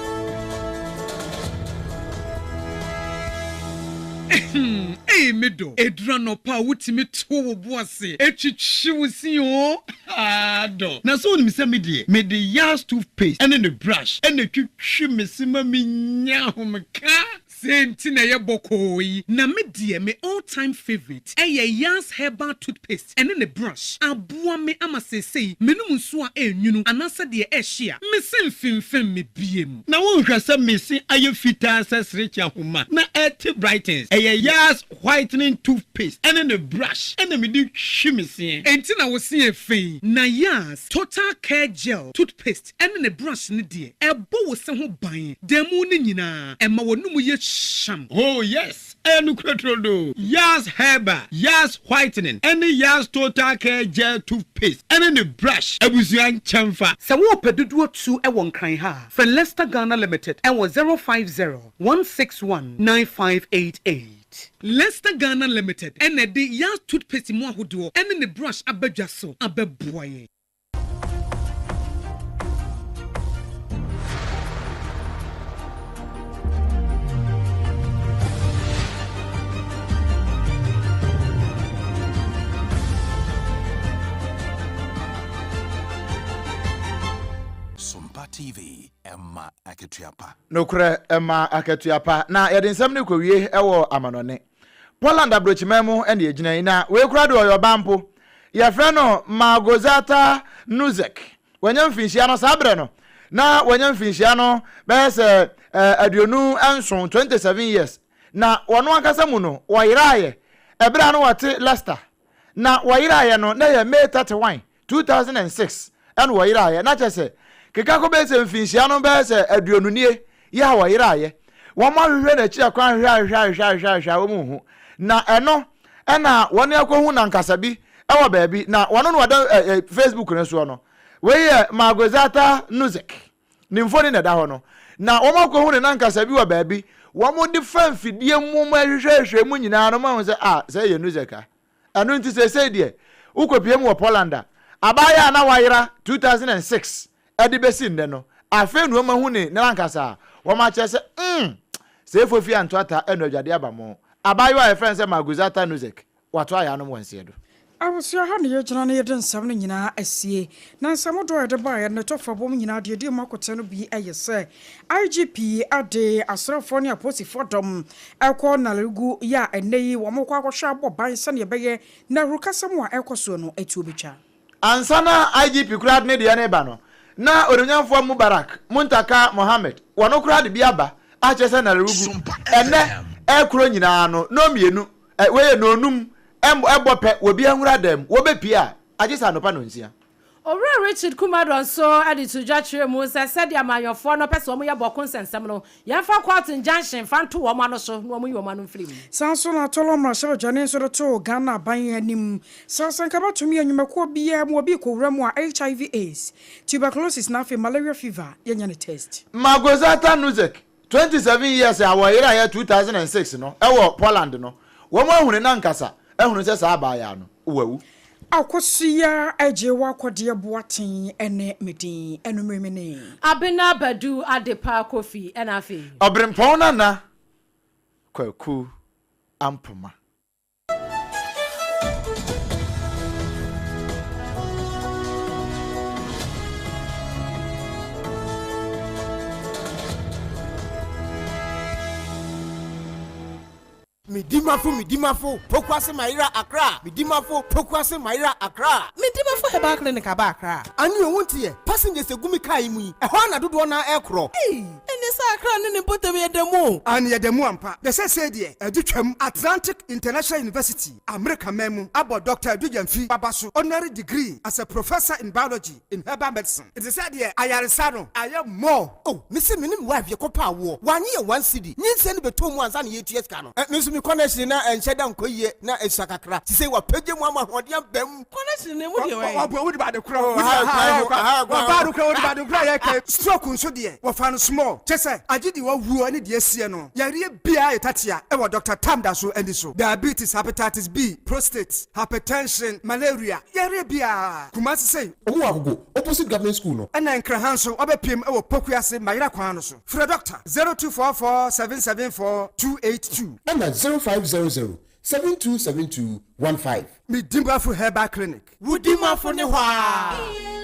Ei me dɔ, ɛduru anɔpa a wotumi to wo bo ase twitwi wo se oo, haa dɔ. Na sɛ wonim sɛ me deɛ, mede Yas toothpaste ne ne brush na ɛtwitwi me se ma menya ahomeka. Sei nti na ɛyɛ bɔkɔɔ yi. Na me deɛ me all time favourite ɛyɛ Yas herbal toothpaste ɛne ne brush. Aboa me ama seesei menom nsuo a ɛnwunu anaasɛ deɛ ɛhye a, me se mfimfim me biem. Na wonhwɛ sɛ me se ayɛ fitaa sɛ serekye ahoma na ɛte brightens. Ɛyɛ Yas whitening toothpaste ɛne ne brush ɛna mede twi me seɛ. Enti na wo se yɛ fɛ yi. Na Yas total care gel toothpaste ɛne ne brush no deɛ, ɛbɔ wo se ho ban da mu no nyinaa, ɛma w'anomu yɛ hyeam. Oh yes! Ɛyɛ nokorɛ turodoo. Yaz Herbal, Yaz Whitening ɛne Yaz Total Care Gel Toothpaste ɛne ne brush abusua nkyɛnfa. Sɛ worepɛ dodoɔ tu wɔ Nkran ha a, frɛ Lester Ghana Limited wɔ 050 161 9588. Lester Ghana Limited na ɛde Yaz Toothpaste mu ahodoɔ ne ne brush aba dwa so abɛboa yɛn. Sompa TV, ɛma akatua pa. Nokorɛ, ɛma akatua pa. Na yɛde nsɛm no rekɔwie wɔ amanɔne. Poland aburokyiman mu na yɛgyina yi, na wei koraa deɛ ɔyɛ ɔbaa mpo. Yɛfrɛ no Malgorzata Nuzek. Wanya mfinhyia no, saa berɛ no, na wanya mfinhyia no bɛyɛ sɛ 27, 27 years. Na wɔn ankasa mu no, wɔyeraeɛ ɛberɛ a na wɔte Leicester. Na wɔyeraeɛ no, na ɛyɛ May 31, 2006 ɛna wɔyeraeɛ. Na kyerɛ sɛ, keka kɔ bɛyɛ sɛ mfinhyia no bɛyɛ sɛ 20 nie yɛ a wɔyeraeɛ. Wɔn ahwehwɛ n'akyi akwan ahwehwɛ ahwehwɛ ahwehwɛ ahwehwɛ ahwehwɛ a wɔn nhu. Na ɛno ɛna wɔn akɔhu nankasa bi ɛwɔ baabi. Na wɔn na wɔda ɛ ɛ Facebook no soɔ no. Wei yɛ Malgorzata Nuzek. Ne mfoni na ɛda hɔ no. Na wɔn akɔhu ne nankasa bi wɔ baabi. Wɔn de fa mfidie mu hwehwɛhwehwɛ mu nyinaa no wɔn ahu sɛ ah sɛ ɛyɛ Nuzek a. Ɛno nti seesei deɛ, wokɔpue mu wɔ Poland a, abaayewa a na wayera 2006 de bɛsi nnɛ no, afei na wɔahu ne n'ankasa a wɔakyerɛ sɛ mm, sɛ efo fi anto ata ɛno adwade aba mo. Abaayewa a yɛfrɛ no sɛ Malgorzata Nuzek, wato ayaanom wɔ nseɛ do. Abusua ha na yɛgyina na yɛde nsɛm no nyinaa asie. Na nsɛm dodoɔ a yɛde baeɛ no, ne tɔfabom nyinaa deɛ ɛdi mu akoten no bi yɛ sɛ, IGP de asraafoɔ ne apolisifoɔ dɔm rekɔ Nalerigu yɛ a ɛnnɛ yi wɔrekɔ akɔhwɛ abɔ ban sɛdeɛ ɛbɛyɛ na ahurukasɛm a ɛrekɔ soɔ no atuo bɛtwa. Ansa na IGP koraa de ne deɛ no reba no, na Onuonyamfoɔ Mubarak Muntaka Mohammed, wɔno koraa de bi aba a kyerɛ sɛ Nalerigu ɛnnɛ ɛrekoro nyinaa no, nnɔnmienu, wei yɛ nnɔnnum ɛbɔ pɛ, wɔbi anwura dan mu, wɔbɛpue a, agye sɛ anɔpa nnɔnsia. Owura Richard Kumado nso de too dwa kyerɛɛ mu sɛ sɛdeɛ amanyɔfoɔ no pɛ sɛ wɔyɛ bɔko nsɛnsɛm no, yɛmfa court injunction mfa nto wɔn ano so na wɔnyi wɔn ano mfiri mu. Saa nso na Tɔlɔ mmarahyɛbadwani nso de too Ghana aban anim sɛ sɛ anka bɛtumi a nnwumakuo biara mu obi rekɔwura mu a HIV AIDS, tuberculosis na afei malaria fever yɛnyɛ no test. Malgorzata Nuzek, 27 years a wɔyeraeɛ 2006 no wɔ Poland no, wɔn ahunu no ankasa ahunu sɛ saa abaayaa no, wawu. Akosua Agyewa Kɔdeɛ Boateng ne me din. Anumere me ne. Abena Badu Adepa Kofi ɛna afei. Ɔberempɔn Nana Kwaku Ampoma. Medimafo Medimafo Pokuase Mayera Accra Medimafo Pokuase Mayera Accra. Medimafo Herbal Clinic aba Accra. Ane o wonteɛ, passengers egu me car yi mu yi, ɛhɔ ara na dodoɔ no ara ɛrekorɔ. Ei! Ɛneɛ sɛ Accra ne ne mpɔtam yɛ da mu o. Aane yɛda mu ampa. Na seesei deɛ adi twam. Atlantic International University, Amerika man mu, abɔ Dɔkta Adu Gyamfi Baba so honorary degree as a Professor in Biology in Herbal Medicine. Nti sɛ deɛ ayaresa no ayɛ more. Oh mese me ne me wife yɛkɔ pɛ awoɔ wanye yɛn one cedi nyinsɛn no bɛtɔ mu ansa na yɛtua sika no eh me nso me connection na ɛnhyɛ da nkɔ yie na ɛsua kakra sisei wapagya mu ama ahoɔden aba mu. Connection no emu deɛ wɛn. Ɔboa wode bade korɔ wode aha kwan wɔbaa no korɔ wode bade korɔ yɛ kɛ stroke nso deɛ wɔfa no small kyɛ sɛ agye deɛ wawuo ne deɛ asie no yareɛ biara yɛ tatea ɛwɔ Doctor Tam da so ani so diabetes hepatitis B prostate hypertension malaria yareɛ biara Kumasi sei. Ɔmo wɔ Agogo opposite government school no. Ɛna Nkran ha nso wabɛpiem ɛwɔ Pokuase Mayera kwan no so frɛ Doctor 0244 774 282. Ɛna 0500 7272 15. Medimafo Herbal Clinic. Wo dimafo ne hɔ aa.